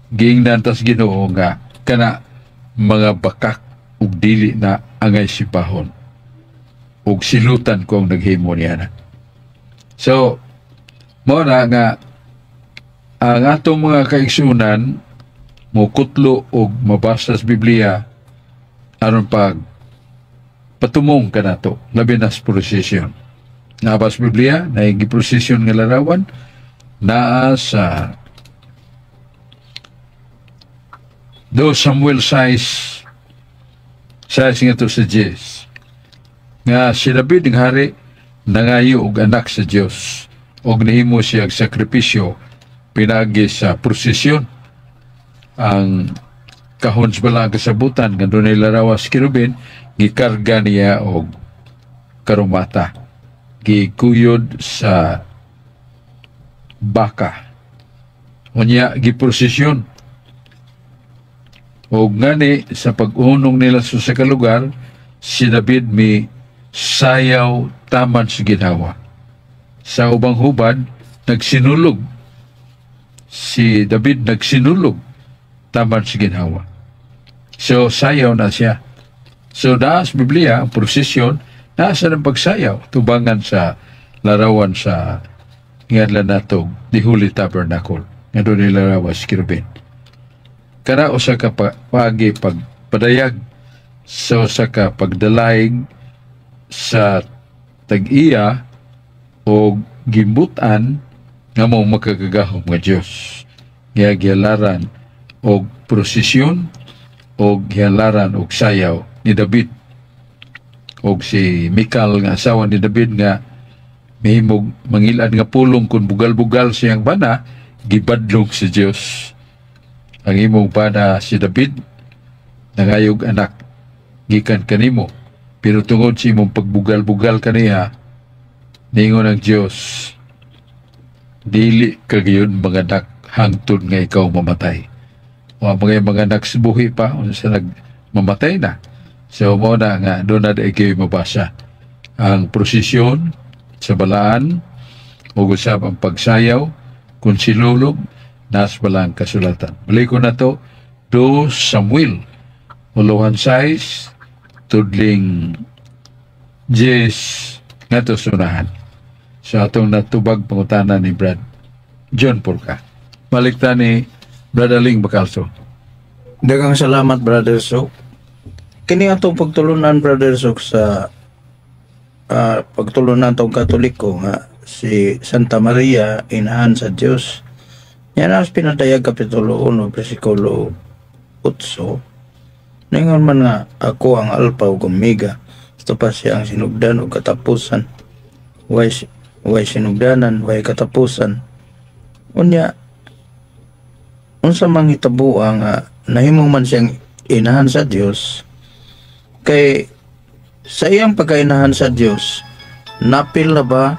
giingnan tas Ginoo nga kana mga bakak ug dili na angay simbahon. Ug silutan ko ang naghimo niya na. So, mao na nga ang atong mga kaigsunan mo kutlo og mabasa sa Biblia aron pag patumong kanato, labi na sa prosesyon. Naa ba sa Biblia na giprosesyon nga larawan? Naa sa 2 Samuel 6, 6 nga to sa Diyos nga si David ng hari nangayo og anak sa Dios og nihimo siya og sakripisyo pinagi sa prosesyon, ang kahon sa balaang kasabutan nga dunay larawan sa kerubin, gikarga niya og karumata, gikuyod sa baka, unya giprosesyon. Og ngani sa pag-unong nila sa usa ka lugar Si David mi sayaw taman sa ginhawa. Sa ubang hubad, nagsinulog. Si David nagsinulog taman sa ginhawa. So, sayaw na siya. So, naa sa Biblia, ang prosesyon, naa sa ng pagsayaw, tubangan sa larawan sa ngadlan nato, the Holy Tabernacle, nga doon nilarawan si Kerubin. Kana usa ka paagi pagpadayag sa usa ka pagdalaig sa tag-iya o gimbutan nga mao makagagahom nga Dios nga gihalaran og prosesyon og gihalaran og sayaw ni David og si Mikal nga asawa ni David nga mahimog mangilad nga pulong kung bugal-bugal siyang bana, gibadlong si Dios ang imong bana si David, nangayog anak gikan kanimo, pero tungod sa imong pagbugal-bugal kaniya, ningon ang Dios, dili ka gyud manganak hangtod nga ikaw mamatay. O ang mga anak sa buhi pa unsa nag mamatay na. So mo na nga doon na kayo mabasa ang prosesyon sa balaan o usab ang pagsayaw kung sinulog nas balang kasulatan. Balik ko na to 2 Samuel uluhan 6 tudling 10 nga to sunahan sa atong natubag pangutana ni Brad John Polka. Balik ta ni Brad Aling Bacalso. Daghang salamat, Brother Sok. Kini atong pagtulunan, Brother Sok, sa pagtulunan tong Katoliko nga si Santa Maria inahan sa Dios. Yan ang pinadayag kapitulo 1 bersikulo 8. Ningon man nga ako ang Alpha ug Omega. Ito pa siya ang sinugdan ug katapusan. Way sinugdanan, way katapusan. Unya, unsa mang hitabo nga nahimo man siyang inahan sa Dios, kay sa iyang pagkainahan sa Dios napil na ba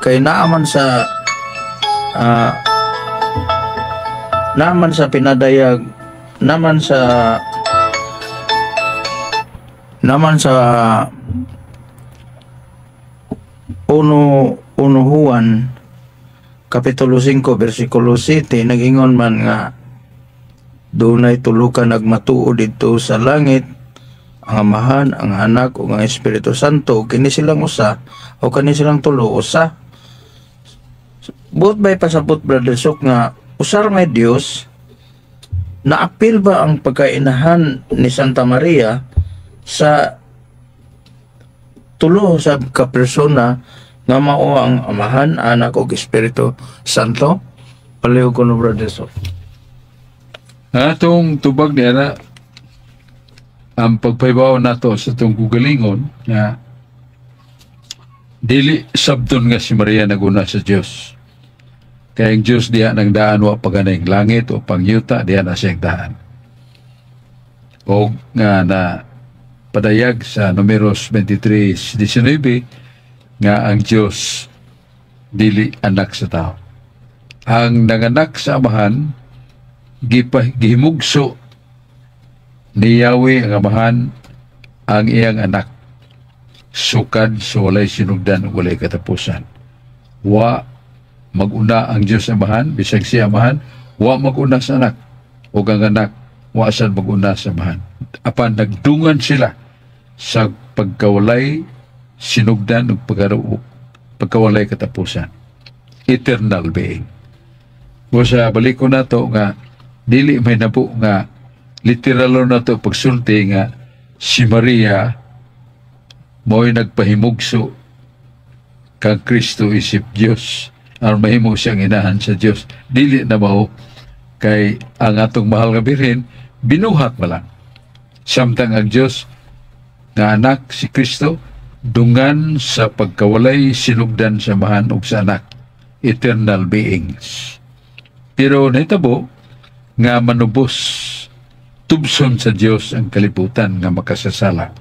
kay naaman sa pinadayag naman sa 1 Juan Kapitulo 5 bersikulo 7, nagingon man nga dunay tulo ka nagmatuo didto sa langit, ang Amahan, ang Anak ug ang Espiritu Santo, kini silang usa o kani silang tulo usa. Buot bay pasabot, Brother Sok, nga usar may Dios, naapil ba ang pagkainahan ni Santa Maria sa tulo sa ka persona nga mao ang Amahan, Anak ug Espiritu Santo? Palihog ko no, Brother Sok. Atong tubag niya na ang pagpahibaw nato sa itong kugalingon nga dili sabton nga si Maria naguna sa Dios. Kaya ang Dios diha nang daan wa paganay langit o pangyuta, diha na siyang daan. O nga na padayag sa Numeros 23:19 nga ang Dios dili anak sa tao. Ang nanganak sa Amahan, gihimugso ni Yahweh ang Amahan ang iyang anak sukad sa walay sinugdan ug walay katapusan. Wa maguna ang Dios Amahan, bisag si Amahan wa maguna sa anak, ug ang anak wa sad maguna sa Amahan. Apan nagdungan sila sa pagkawalay sinugdan ug pagkawalay katapusan. Eternal being. Busa balik ko na to nga dili may nabu nga literal na to pagsulti nga si Maria mo'y nagpahimugso kang Kristo isip Dios aron mahimo siyang inahan sa Dios. Dili na mao, kay ang atong mahal nga Birhen binuhat man lang. Samtang ang Dios nga anak si Kristo dungan sa pagkawalay sinugdan sa Amahan ug sa anak, eternal beings. Pero nahitabo nga manubos, tubson sa Dios ang kalibutan nga makasasala.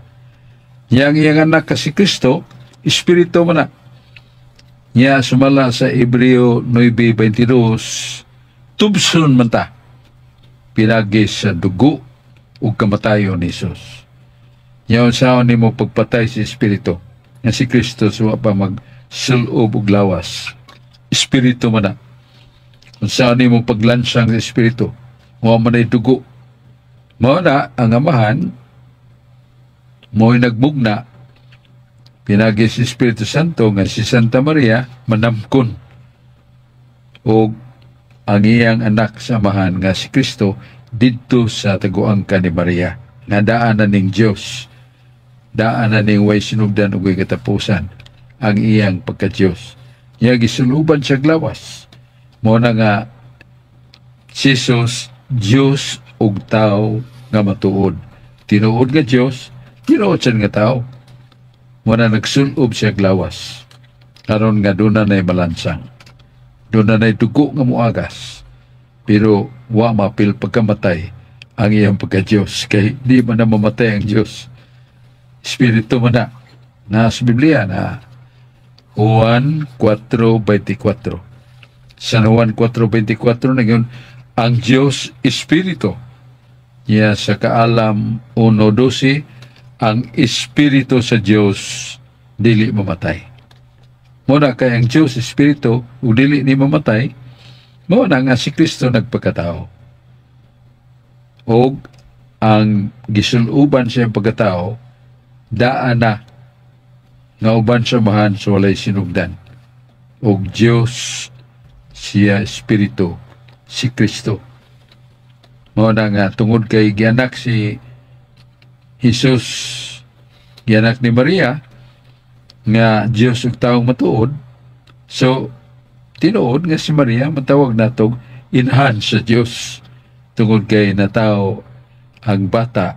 Yang iyang anak ka si Kristo, espiritu man na. Nya sumala sa Hebreo 9:22, tubson man ta pinagi sa dugo ug kamatayon ni Jesus. Nya unsaon nimo pagpatay sa Espiritu nga si Kristo wa pa magsulob og lawas? Espiritu man na. Unsaon nimo paglansang sa Espiritu? Wa man ay dugo. Mao na ang Amahan mo'y nagmugna pinagi sa Espiritu Santo nga si Santa Maria manamkon og ang iyang anak sa Amahan nga si Kristo didto sa taguangka ni Maria nga daan na ning Dios, daan na ning way sinugdan ug way katapusan ang iyang pagka-Dios. Nya gisuluban siya lawas. Mao na nga si Jesus, Dios ug tao nga matuod. Tinuod nga Dios, tinuod siya nga tao. Mao na nagsulob siya lawas aron nga doon na malansang. Doon na dugo nga muagas. Pero wa mapil pagkamatay ang iyang pagka-Diyos. Kay di man na mamatay ang Diyos. Espiritu man na. Nasa Biblia na Juan 4:24. San Juan 4:24 na yun, ang Diyos Espiritu. Ya sa Kaalam 1:12, ang Espiritu sa Diyos dili mamatay. Mao na kay ang Diyos Espiritu ug dili ni mamatay, mao na nga si Kristo nagpagkatao. Og ang gisuloban siya pagkatao, daan na nga uban sa Amahan sa walay sinugdan. Og Diyos siya Espiritu, si Kristo. Mao na nga tungod kay gianak si Jesus, gianak ni Maria, nga Diyos ug taong matuod, so tinuod nga si Maria matawag natog inahan sa Diyos tungod kay natao ang bata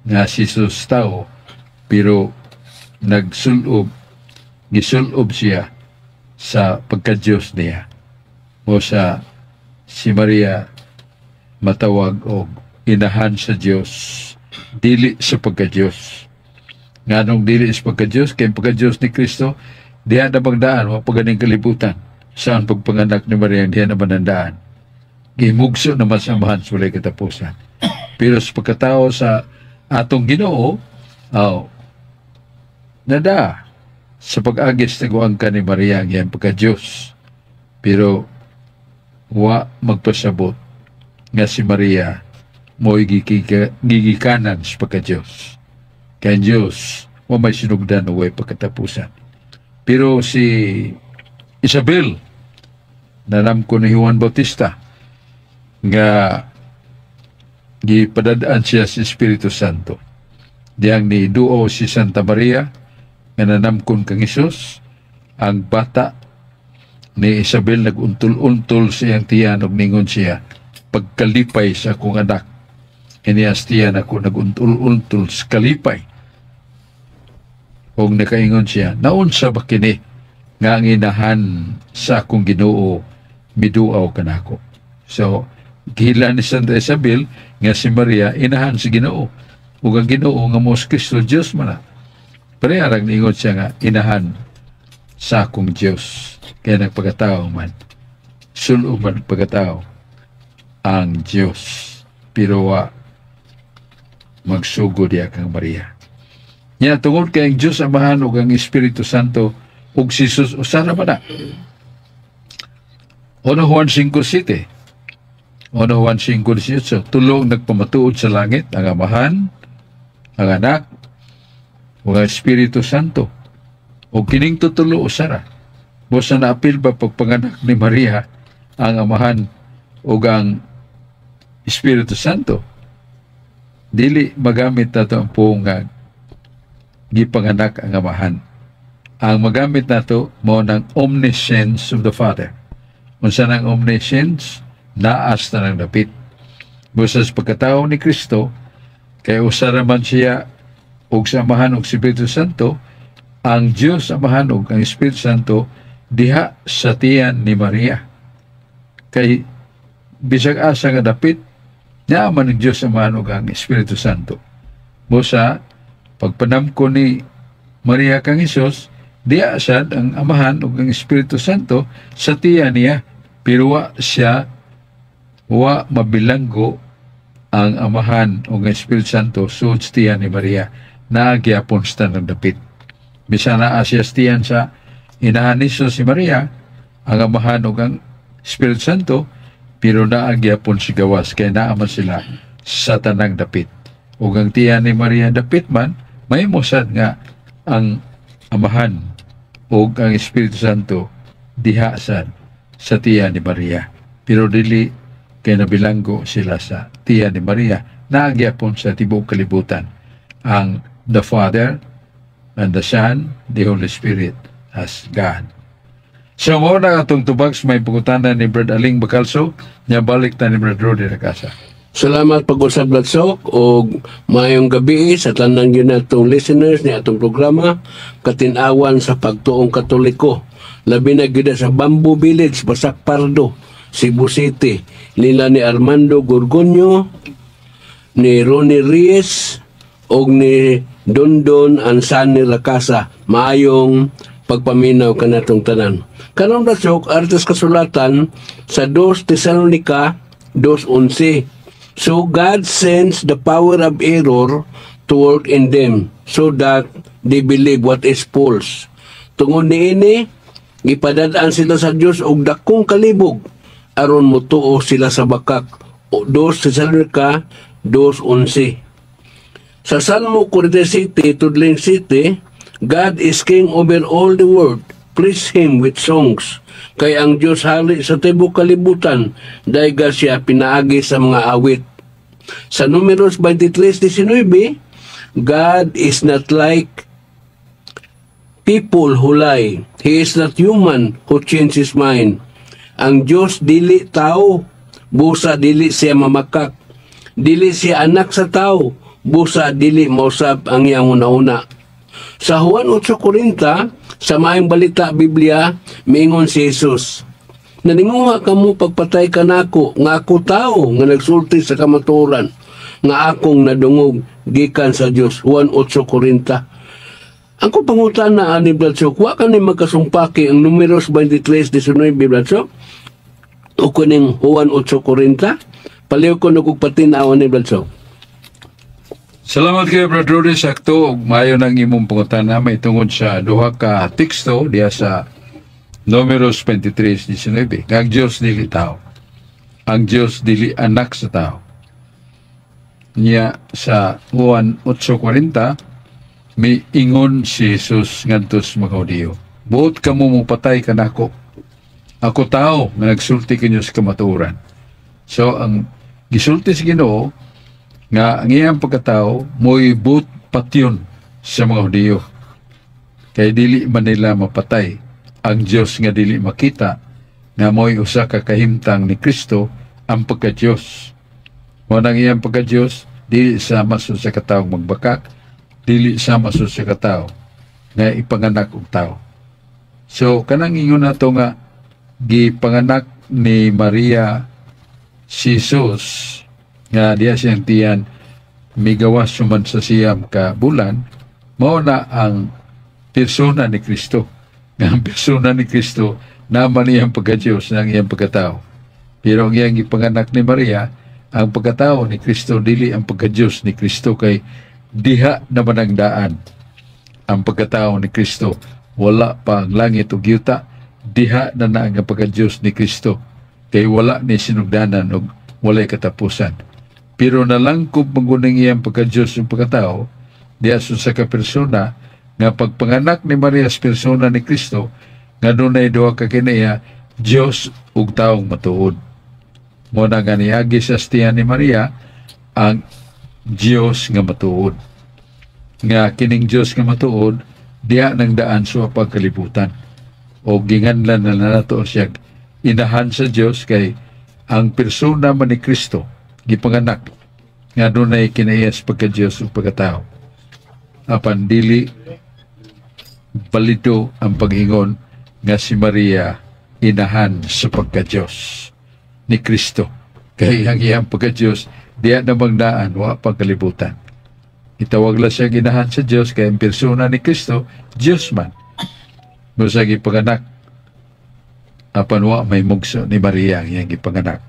nga si Jesus tao, pero nagsulob, gisulob siya sa pagka-Diyos niya. O sa si Maria matawag og inahan sa Diyos, dili sa pagka-Diyos. Nganong dili sa pagka-Diyos? Kay pagka-Diyos ni Kristo diha na bang daan, wa pa ganing kalibutan. Saan pagpanganak ni Maria, diha na man ang daan. Gimugso naman sa Amahan sa walay katapusan. Pero sa pagkatao sa atong Ginoo, oh, nada sa pag-agis taguang ka ni Maria ang iyang pagka-Diyos. Pero wa magpasabot nga si Maria mo'y gigikanan sa pagka-Diyos. Kay Diyos, wa may sinugdan o way pagkatapusan. Pero si Isabel, nanamko ni Juan Bautista, nga gipadadaan siya sa Espiritu Santo. Diyang ni duo si Santa Maria, nga nanamkon kang Hesus, ang bata ni Isabel naguntol-untol sa iyang tiyan ug ningon siya, "Pagkalipay sa akong anak, iniyas tiyan ako naguntol-untol sa kalipay." Ug nakaingon siya, "Naunsa ba kini nga ang inahan sa akong Ginoo miduaw kanako?" So, gila ni Santa Isabel nga si Maria inahan sa Ginoo. Ug ang Ginoo nga mo si Kristo, Dios man na. Pareha rang niingon siya nga inahan sa akong Dios. Kaya nagpagkatao man. Sulo man pagkatao ang Dios. Pero wa magsugod diya kang Maria. Nya tungod kay ang Dios Amahan ug ang Espiritu Santo ug si Jesus usa ra man na. 1 Juan 5:7. 1 Juan 5:18, tulong nagpamatuod sa langit, ang Amahan, ang Anak, ug ang Espiritu Santo. Ug kining tutulo usa ra. Busa naapil ba pagpanganak ni Maria ang Amahan ug ang Espiritu Santo? Dili magamit nato ang puong nga gipanganak ang Amahan. Ang magamit nato mao ng omniscience of the Father. Unsa nang omniscience? Naas na ng dapit. Busa sa pagkatao ni Kristo, kay usa ra man siya og sa Amahan ug sa Espiritu Santo, ang Dios Amahan ug ang Espiritu Santo diha sa tiyan ni Maria. Kay bisag asa nga dapit, naa man ang Dios Amahan ug ang Espiritu Santo. Busa pagpanamko ni Maria kang Hesus, diha sad ang Amahan ug ang Espiritu Santo sa tiyan niya, pero wa siya, wa mabilanggo ang Amahan ug ang Espiritu Santo sud sa tiyan ni Maria. Naa gyapon sa tanang dapit. Bisan naa siya sa tiyan sa inahan ni Jesus, si Maria, ang Amahan ug ang Espiritu Santo, pero naa gyapon sa gawas kay naa man sila sa tanang dapit. Ug ang tiyan ni Maria dapit man, mahimo sad nga ang Amahan ug ang Espiritu Santo diha sad sa tiyan ni Maria. Pero dili kay nabilanggo sila sa tiyan ni Maria. Naa gyapon sa tibuok kalibutan ang the Father and the Son, the Holy Spirit as God. So mao na atong tubag sa may pangutana ni Brad Aling Bacalso, nya balik ta ni Brad Rudy Rakasa. Salamat pag-usab, Brad Sok, og maayong gabi sa tanan gyud natong listeners ni atong programa Katin-awan sa Pagtuong Katoliko. Labi na gyud sa Bamboo Village, Basak Pardo, Cebu City. Nila ni Armando Gorgonio, ni Ronnie Reyes og ni Dondon Ansani Rakasa. Maayong pagpaminaw kanatong tanan. Karon, Brad Sok, artes kasulatan sa 2 Tesalonica 2:11. So God sends the power of error to work in them so that they believe what is false. Tungod niini, gipadad-an sila sa Dios og dakong kalibog aron motuo sila sa bakak. O 2 Tesalonica 2:11. Sa Salmo 47, tudling 7, God is king over all the world. Praise Him with songs. Kay ang Diyos hari sa tibuok kalibutan, dayga siya pinaagi sa mga awit. Sa Numeros 23:19, God is not like people who lie. He is not human who change his mind. Ang Diyos dili tao, busa dili siya mamakak. Dili siya anak sa tao, busa dili mausab ang iyang hunahuna. Sa Juan 8:40, sa Maayong Balita Biblia, miingon si Jesus, "Naninguha kamo pagpatay kanako, nga ako tao nga nagsulti sa kamatuoran, nga akong nadungog gikan sa Dios." Juan 8:40. Ang ko pangutana ani, Brad Sok, wa ka ni magkasumpaki ang Numeros 23:19, Brad Sok, o kuning Juan 8:40? Paliw ko og patinaw ni Brad Sok. Salamat kay Brad Rudy. Sakto ug maayo nang imong pangutana may tungod sa duha ka teksto diha sa Numeros 23:19. Nga ang Dios dili tao. Ang Dios dili anak sa tao. Niya sa Juan 8:40, may ingon si Jesus ngadto sa mga Hudiyo, "Buot kamo mopatay kanako. Ako tao nga nagsulti kinyo sa kamatuoran." So ang gisulti sa Ginoo nga ang iyang pagkatao mo'y buot patyon sa mga Hudiyo. Kay dili man nila mapatay ang Dios nga dili makita, nga mo'y usa ka kahimtang ni Kristo ang pagka-Dios. Mao nang iyang pagka-Dios dili sama sa usa ka tawo magbakak, dili sama sa usa ka tawo nga ipanganak og tao. So kanang ingon nato nga gipanganak ni Maria si Jesus nga diya siyang tiyan migawas suman sa 9 ka bulan, mao na ang persona ni Kristo. Nga ang persona ni Kristo naman iyang pagka-Diyos ng iyang pagkatao. Pero ang iyang gipanganak ni Maria, ang pagkatao ni Kristo, dili ang pagka-Diyos ni Kristo, kay diha naman ang daan. Ang pagkatao ni Kristo, wala pa ang langit ug yuta, diha na na ang pagka-Diyos ni Kristo. Kay wala ni sinugdanan og walay katapusan. Pero nalangkob man iyang pagka-Diyos ug pagkatao diha sa ka persona nga pagpanganak ni Maria sa persona ni Kristo nga dunay duha ka kinaiya, Diyos ug taong matuod. Mao na nga niagi sa tiyan ni Maria ang Diyos nga matuod. Nga kining Diyos nga matuod diha nang daan sa pagkalibutan. O ginganlan na nato siya inahan sa Diyos kay ang persona man ni Kristo gipanganak nga dunay kinaiya sa pagka-Diyos ug pagkatao. Apan dili balido ang pag-ingon nga si Maria inahan sa pagka-Diyos ni Kristo. Kay ang iyang pagka-Diyos diya namang daan wa pagkalibutan. Itawag lang siya ginahan sa Diyos kay ang persona ni Kristo, Diyos man. Busa gipanganak, apan wa may mugso ni Maria ang iyang gipanganak.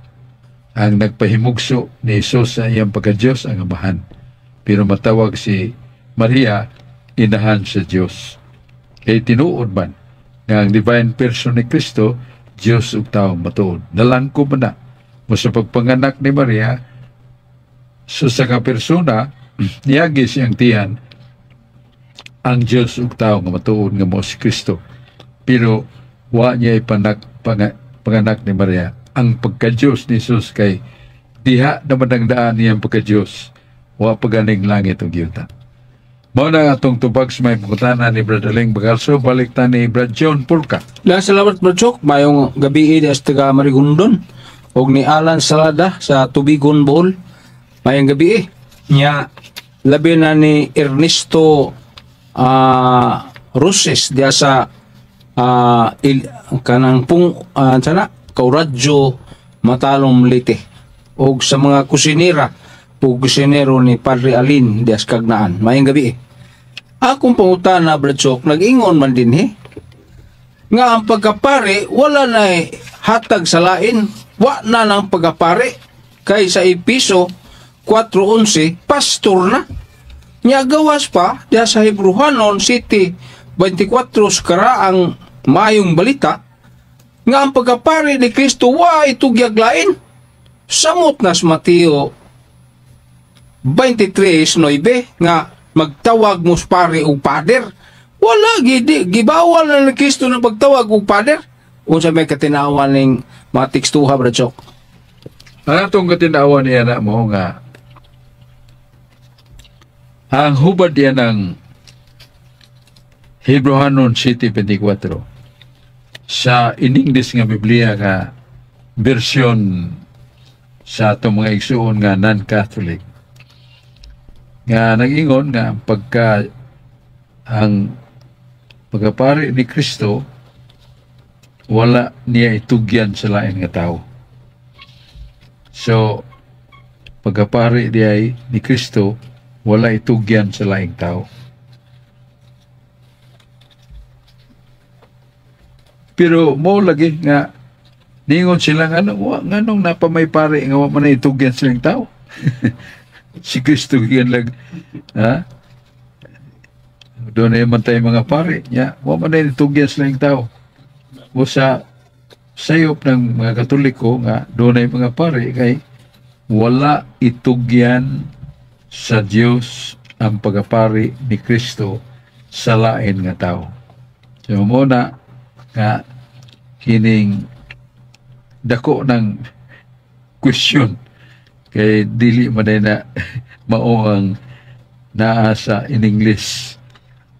Ang nagpahimugso ni Jesus sa iyang pagka-Diyos ang Amahan. Pero matawag si Maria inahan sa Dios. Kay tinuod man nga ang divine person ni Kristo, Dios ug tao matuod. Nalangko man na mo sa pagpanganak ni Maria sa usa ka persona, niagi siyang tiyan ang Dios ug tao nga matuod nga mo si Kristo. Pero wa niya panganak ni Maria ang pagka-Diyos ni Jesus, kay diha naman ang daan niyang pagka-Diyos. Wa pa ganing langit ug yuta. Mao na atong tubag sa may pangutana ni Brother Ling Bagalso. Balik ta ni Brad John Pulka. La salamat, Brad Chok. Mayong gabi sa taga Marigondon og ni Alan Salada sa Tubigon, Bohol. Mayong gabi. Nya labi na ni Ernesto Roses diya sa kanang pung sana Kauradyo, Matalom, Leyte og sa mga kusinera ug kusinero ni Padre Alin diya sa Kagnaan. Mayong gabi. Akong pangutana, Brad Chok, nag-ingon man dinhi nga ang pagkapare wala na hatag sa lain, wa na ng pagkapare kay sa Episo 4:11 pastor na nya. Gawas pa diya sa Hebrohanon 7:24 sa ang maayong balita nga ang pagkapare ni Kristo wa itugyag lain, samot na sa Mateo 23:9 nga magtawag mo sa pare og pader. Wala gidi, gibawal na ni Kristo ng pagtawag og pader. Unsa may katinawan ning mga tekstuha, Brad Chok? Ang atong katinawan niya na mo nga ang hubad diyan ng Hebrohanon 7:24 sa in English nga Biblia nga version sa atong mga igsuon nga non-Catholic nga nag-ingon nga ang pagkapari ni Kristo wala niya itugyan sa lain nga tao. So, pagkapari diay ni Kristo wala itugyan sa laing tao. Pero mo lagi nga ningon sila nga ano, wa nganong napamay pare nga wa man na itugyan sa laing tao. Si Kristo gikan lang, ha? Doon na man tayo mga pare nya, wa man na itugyan sa laing tao. O sa sayop ng mga Katoliko nga doon ay mga pare kay wala itugyan sa Dios ang pagapari ni Kristo sa lain nga tao. So muna nga kining dako ng question kay dili man na mao ang naa sa in English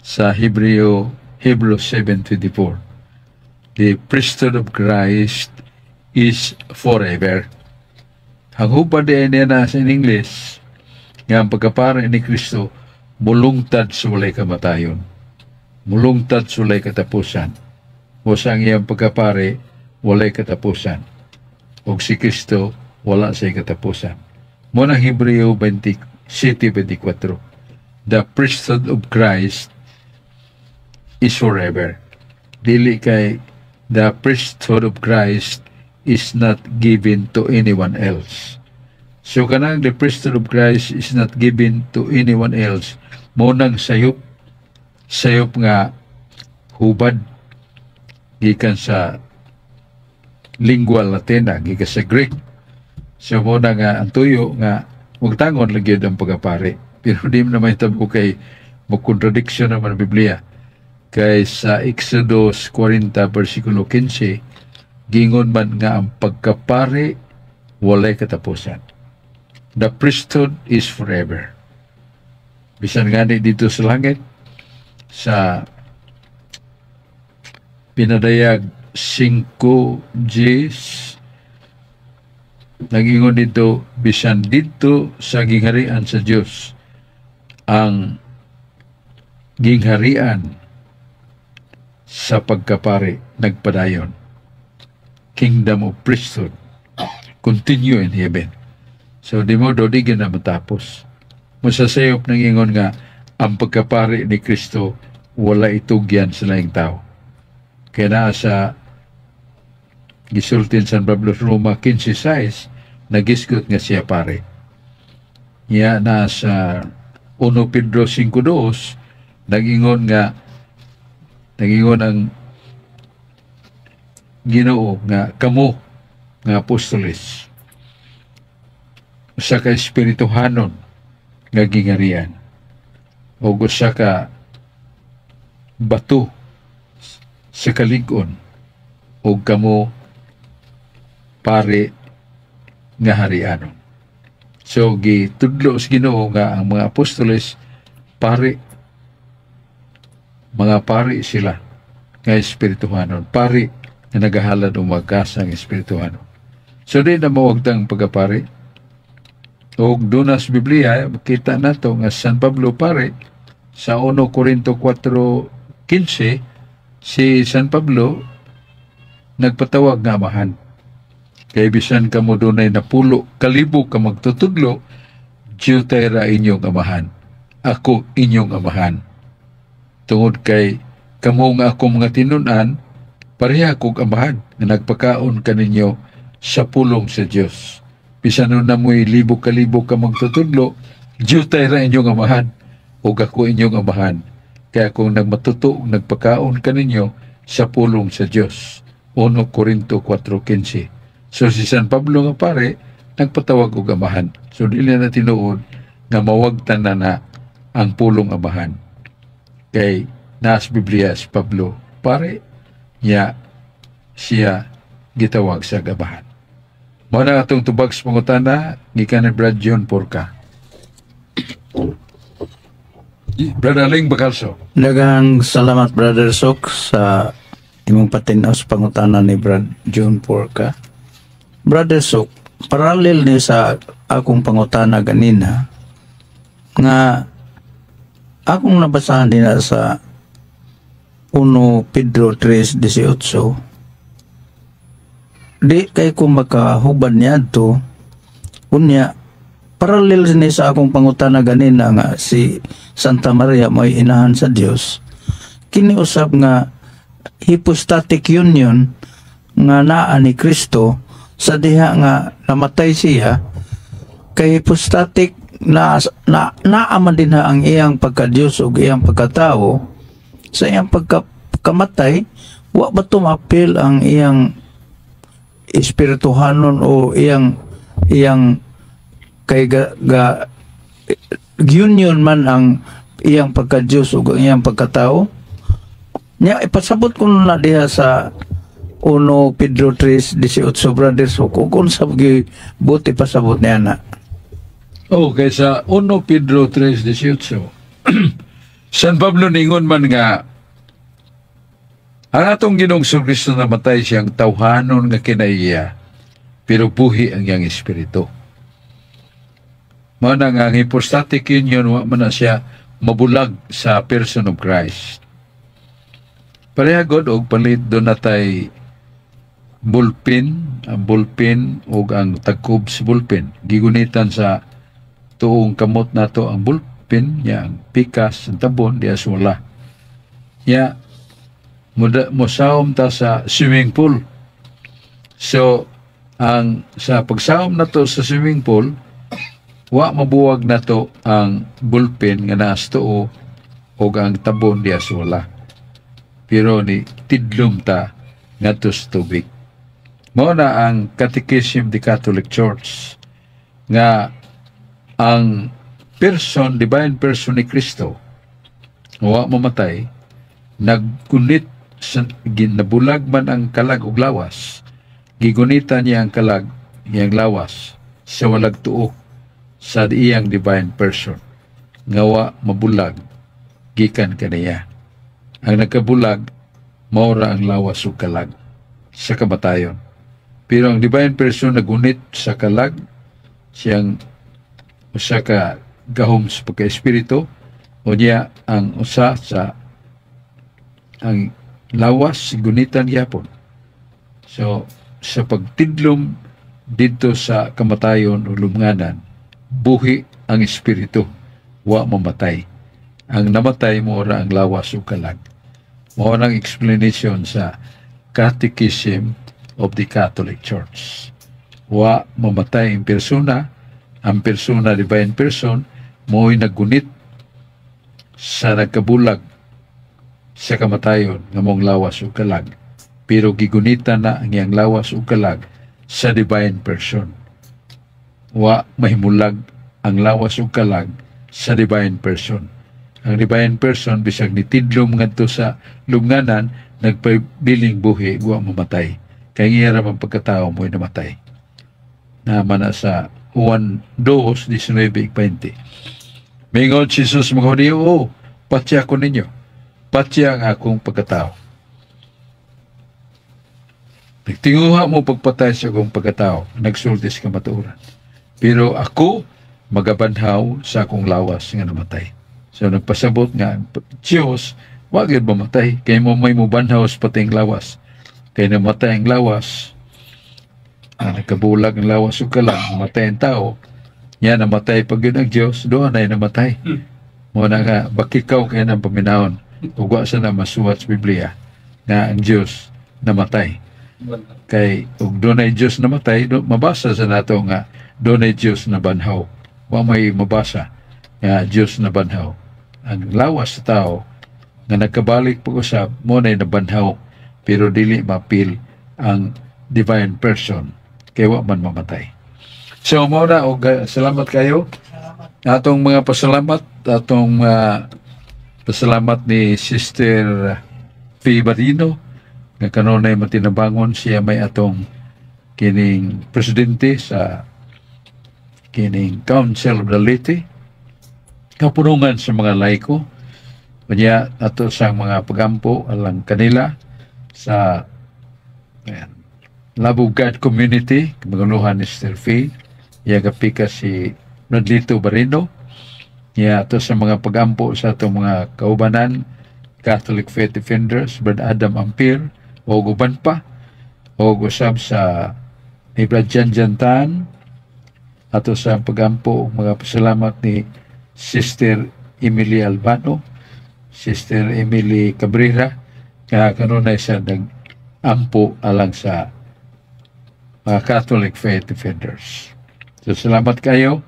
sa Hebreo 7:24. The priesthood of Christ is forever. Ang hubad diay niya na sa in English nga ang pagkapari ni Kristo mulungtad sa walay kamatayon. Mulungtad sa walay katapusan. O sa ang iyang pagkapari walay katapusan. O si Kristo wala sa katapusan. Mo nang Hebreo 27:24. The priesthood of Christ is forever. Dili kay the priesthood of Christ is not given to anyone else. So kanang the priesthood of Christ is not given to anyone else, mo nang sayop nga hubad gikan sa lingua Latina, gikan sa Greek. So mo na nga ang tuyo nga magtangon lagi ang pagapari. Pero di mo na may tabo kay mo contradiction naman ang Biblia. Kay sa Exodus 40 versikulo 15, gingon man nga ang pagkapari walay katapusan. The priesthood is forever. Bisan gani dito sa langit, sa pinadayag 5 Gs, nagingon dito, bisan dito sa gingharian sa Dios, ang gingharian sa pagkapari nagpadayon. Kingdom of priesthood continue in heaven. So di mo do di na matapos. Masasayop ng ingon nga ang pagkapari ni Kristo wala itugyan sa laing tao. Kaya na sa gisultin San Pablo sa Roma 15:6, nagisgot nga siya pare. Niya na sa 1 Pedro 5:2 nag-ingon ang Ginoo nga kamo nga apostoles usa ka espirituhanon nga gingarian ug usa ka bato sa kalig-on ug kamo pari nga harianon. So gitudlo sa Ginoo nga ang mga apostoles pari, mga pari sila nga espirituhanon, pari nga nagahalad og magkasang espirituhanon. So di na mawagtang pagkapari. Og doon sa Biblia, makita nato nga San Pablo pare sa 1 Corinto 4:15, si San Pablo nagpatawag nga amahan. Kay bisan kamo dunay 10,000 ka magtutudlo, diyutay ra inyong amahan. Ako inyong amahan. Tungod kay kamo nga ako mga tinun-an, pareha kog amahan nga nagpakaon kaninyo sa pulong sa Dios. Bisan na mo'y libo kalibo ka magtutudlo, diyutay ra inyong amahan ug ako inyong amahan. Kaya kung nagmatuto, nagpakaon kaninyo sa pulong sa Dios. 1 Corinto 4:15. So si San Pablo nga pare, nagpatawag og amahan. So dili na tinuod nga mawagtan na na ang pulong amahan. Kay naas Biblia si Pablo pare, niya siya gitawag sa amahan. Mao na atong tubag sa pangutana gikan ni Brad John Porca. Brad Aling Bacalso. Daghang salamat, Brother Sok, sa imong patinaw sa pangutana ni Brad John Porca. Brother Sok, parallel ni sa akong pangutana ganina nga akong nabasahan din na sa 1 Pedro 3:18, di kay ko makahubad niadto. Unya parallel ni sa akong pangutana ganina nga si Santa Maria may inahan sa Dios. Kini usab nga hypostatic union nga naa ni Kristo sa diha nga namatay siya, kay hypostatic na na naa man din ha ang iyang pagka-Dios ug iyang pagkatao. Sa iyang pagkamatay, wa ba tumapil ang iyang espirituhanon o iyang iyang kay ga union man ang iyang pagka-Dios ug ang iyang pagkatao nya? Ipasabot ko na diha sa 1 Pedro 3:18, brothers, so kung unsa buti pasabot niya na. Okay, sa 1 Pedro 3:18, San Pablo ningon man nga ang atong Ginoong Kristo namatay siyang tawhanon nga kinaiya, pero buhi ang iyang espiritu. Mao na nga ang hypostatic union, wa man na siya mabulag sa person of Christ. Pareha god og palit do natay ballpen, ang ballpen ug ang tagkob sa ballpen. Gigunitan sa tuong kamot nato ang ballpen, nya ang pikas, ang tabon, diya sa wala. Nya, mosawom ta sa swimming pool. So, ang sa pagsawom nato sa swimming pool, wa mabuwag nato ang ballpen nga naas tuo o ang tabon diya sa wala. Pero ni tidlom ta ngadto sa tubig. Mao na ang Catechism the Catholic Church nga ang person, divine person ni Kristo, wa mamatay, naggunit sa, ginabulag man ang kalag ug lawas, gigunitan niya ang kalag iyang lawas sa walag tuo sa iyang divine person nga wa mabulag gikan kaniya. Ang nagkabulag maura ang lawas ug kalag sa kamatayon. Pero ang divine person nagunit sa kalag siyang usa ka gahom sa pagka-espiritu o niya ang usa sa ang lawas gunitan gyapon. So sa pagtidlom didto sa kamatayon o lumnganan, buhi ang espiritu, wa mamatay. Ang namatay mo ora ang lawas ug kalag. Mao nang explanation sa Catechism of the Catholic Church. Wa mamatay ang persona, ang persona, divine person, mo'y naggunit Sa nagkabulag sa kamatayon nga mong lawas ug kalag, pero gigunita na ang iyang lawas ug kalag sa divine person. Wa mahimulag ang lawas ug kalag sa divine person. Ang divine person, bisag nitidlom ngadto sa lubnganan, nagpabiling buhi, wa mamatay. Kay iya ra man pagkatao mo'y namatay. Naman na sa Juan 2:19-20. Mingon si Jesus mga Hudiyo, "Oh, patya ko ninyo. Patya ang akong pagkatao. Nagtinguha mo pagpatay sa akong pagkatao, nagsulti sa kamatuoran. Pero ako, magabanhaw sa akong lawas nga namatay." So nagpasabot nga ang Diyos, wa gyud mamatay, kay mo may mubanhaw sa pating lawas. Kay namatay ang lawas, nagkabulag ang lawas ug kalag, namatay ang tao, nya namatay pag yun ang Diyos, doon ay namatay. Mo na nga, bakikaw kay ng paminahon, ug wa sa na masuwat sa Biblia nga ang Diyos namatay. Kay ug doon ay Diyos namatay, do, mabasa sa nato nga doon ay Diyos nabanhaw. Wa may mabasa nga Diyos nabanhaw. Ang lawas sa tao nga nagkabalik pag-usab mo na nabanhaw, pero dili mapil ang divine person kay wa man mamatay. So mo na og salamat kayo. Atong mga pasalamat, atong pasalamat ni Sister P. Barino nga kanunay matinabangon. Siya may atong kining presidente sa kining Council of the Laity, kapunungan sa mga laiko. Kanya ato sa mga pagampo alang kanila sa, ayan, Love of God Community, maguluhan ni Sister Faye, iya kapika si Radlito Barino. Ya ato sa mga pagampo sa atong mga kaubanan, Catholic Faith Defenders, Brad Adam Ampir, o uban pa, o usab sa ni Brad Jan Jantan, ato sa pagampo mga pasalamat ni Sister Emily Albano, Sister Emily Cabrera, nga kanunay sa nag-ampo alang sa mga Catholic Faith Defenders. So salamat kayo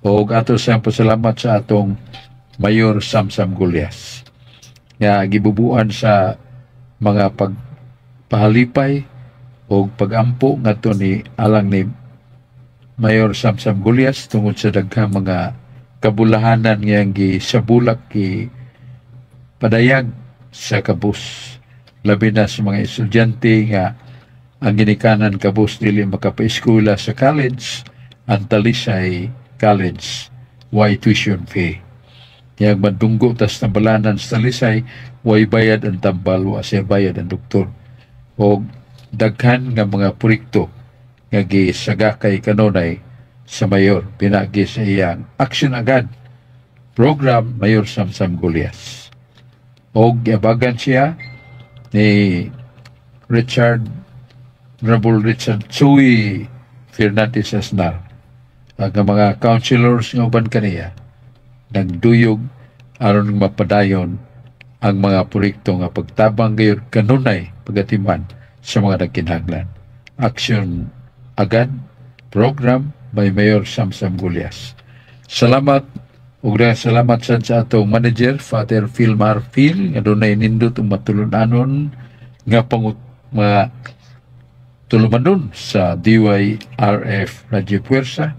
o ato sa pasalamat sa atong Mayor Samsam Gullas nga gibubuan sa mga pagpahalipay o pagampo ngadto ni alang ni Mayor Samsam Gullas tungod sa daghang mga kabulahanan ngayang gisabulak, gi padayag sa kabus, labi na sa mga estudyante nga ang ginikanan kabus dili makapaeskwela sa college, ang Talisay College way tuition fee. Yang madunggo tas tambalanan sa Talisay, way bayad ang tambal, wa siya bayad ang doktor. O daghan nga mga proyekto nga gisagakay kanunay sa mayor pinagi sa iyang Action Agad program, Mayor Samsam Gullas. Og giabagan siya ni Richard Honorable Richard Tsui Fernandez Asnar, ang mga councilors nga uban kaniya nagduyog aron mapadayon ang mga proyekto nga pagtabang gayud kanunay pagatiman sa mga nagkinahanglan. Action Agad program by Mayor Samsam Gullas. Salamat ug salamat sad sa atong manager, Father Phil Marfil, nga dunay nindot ug matulun-anon nga pangut mga tulumanon sa DYRF Radyo Puwersa.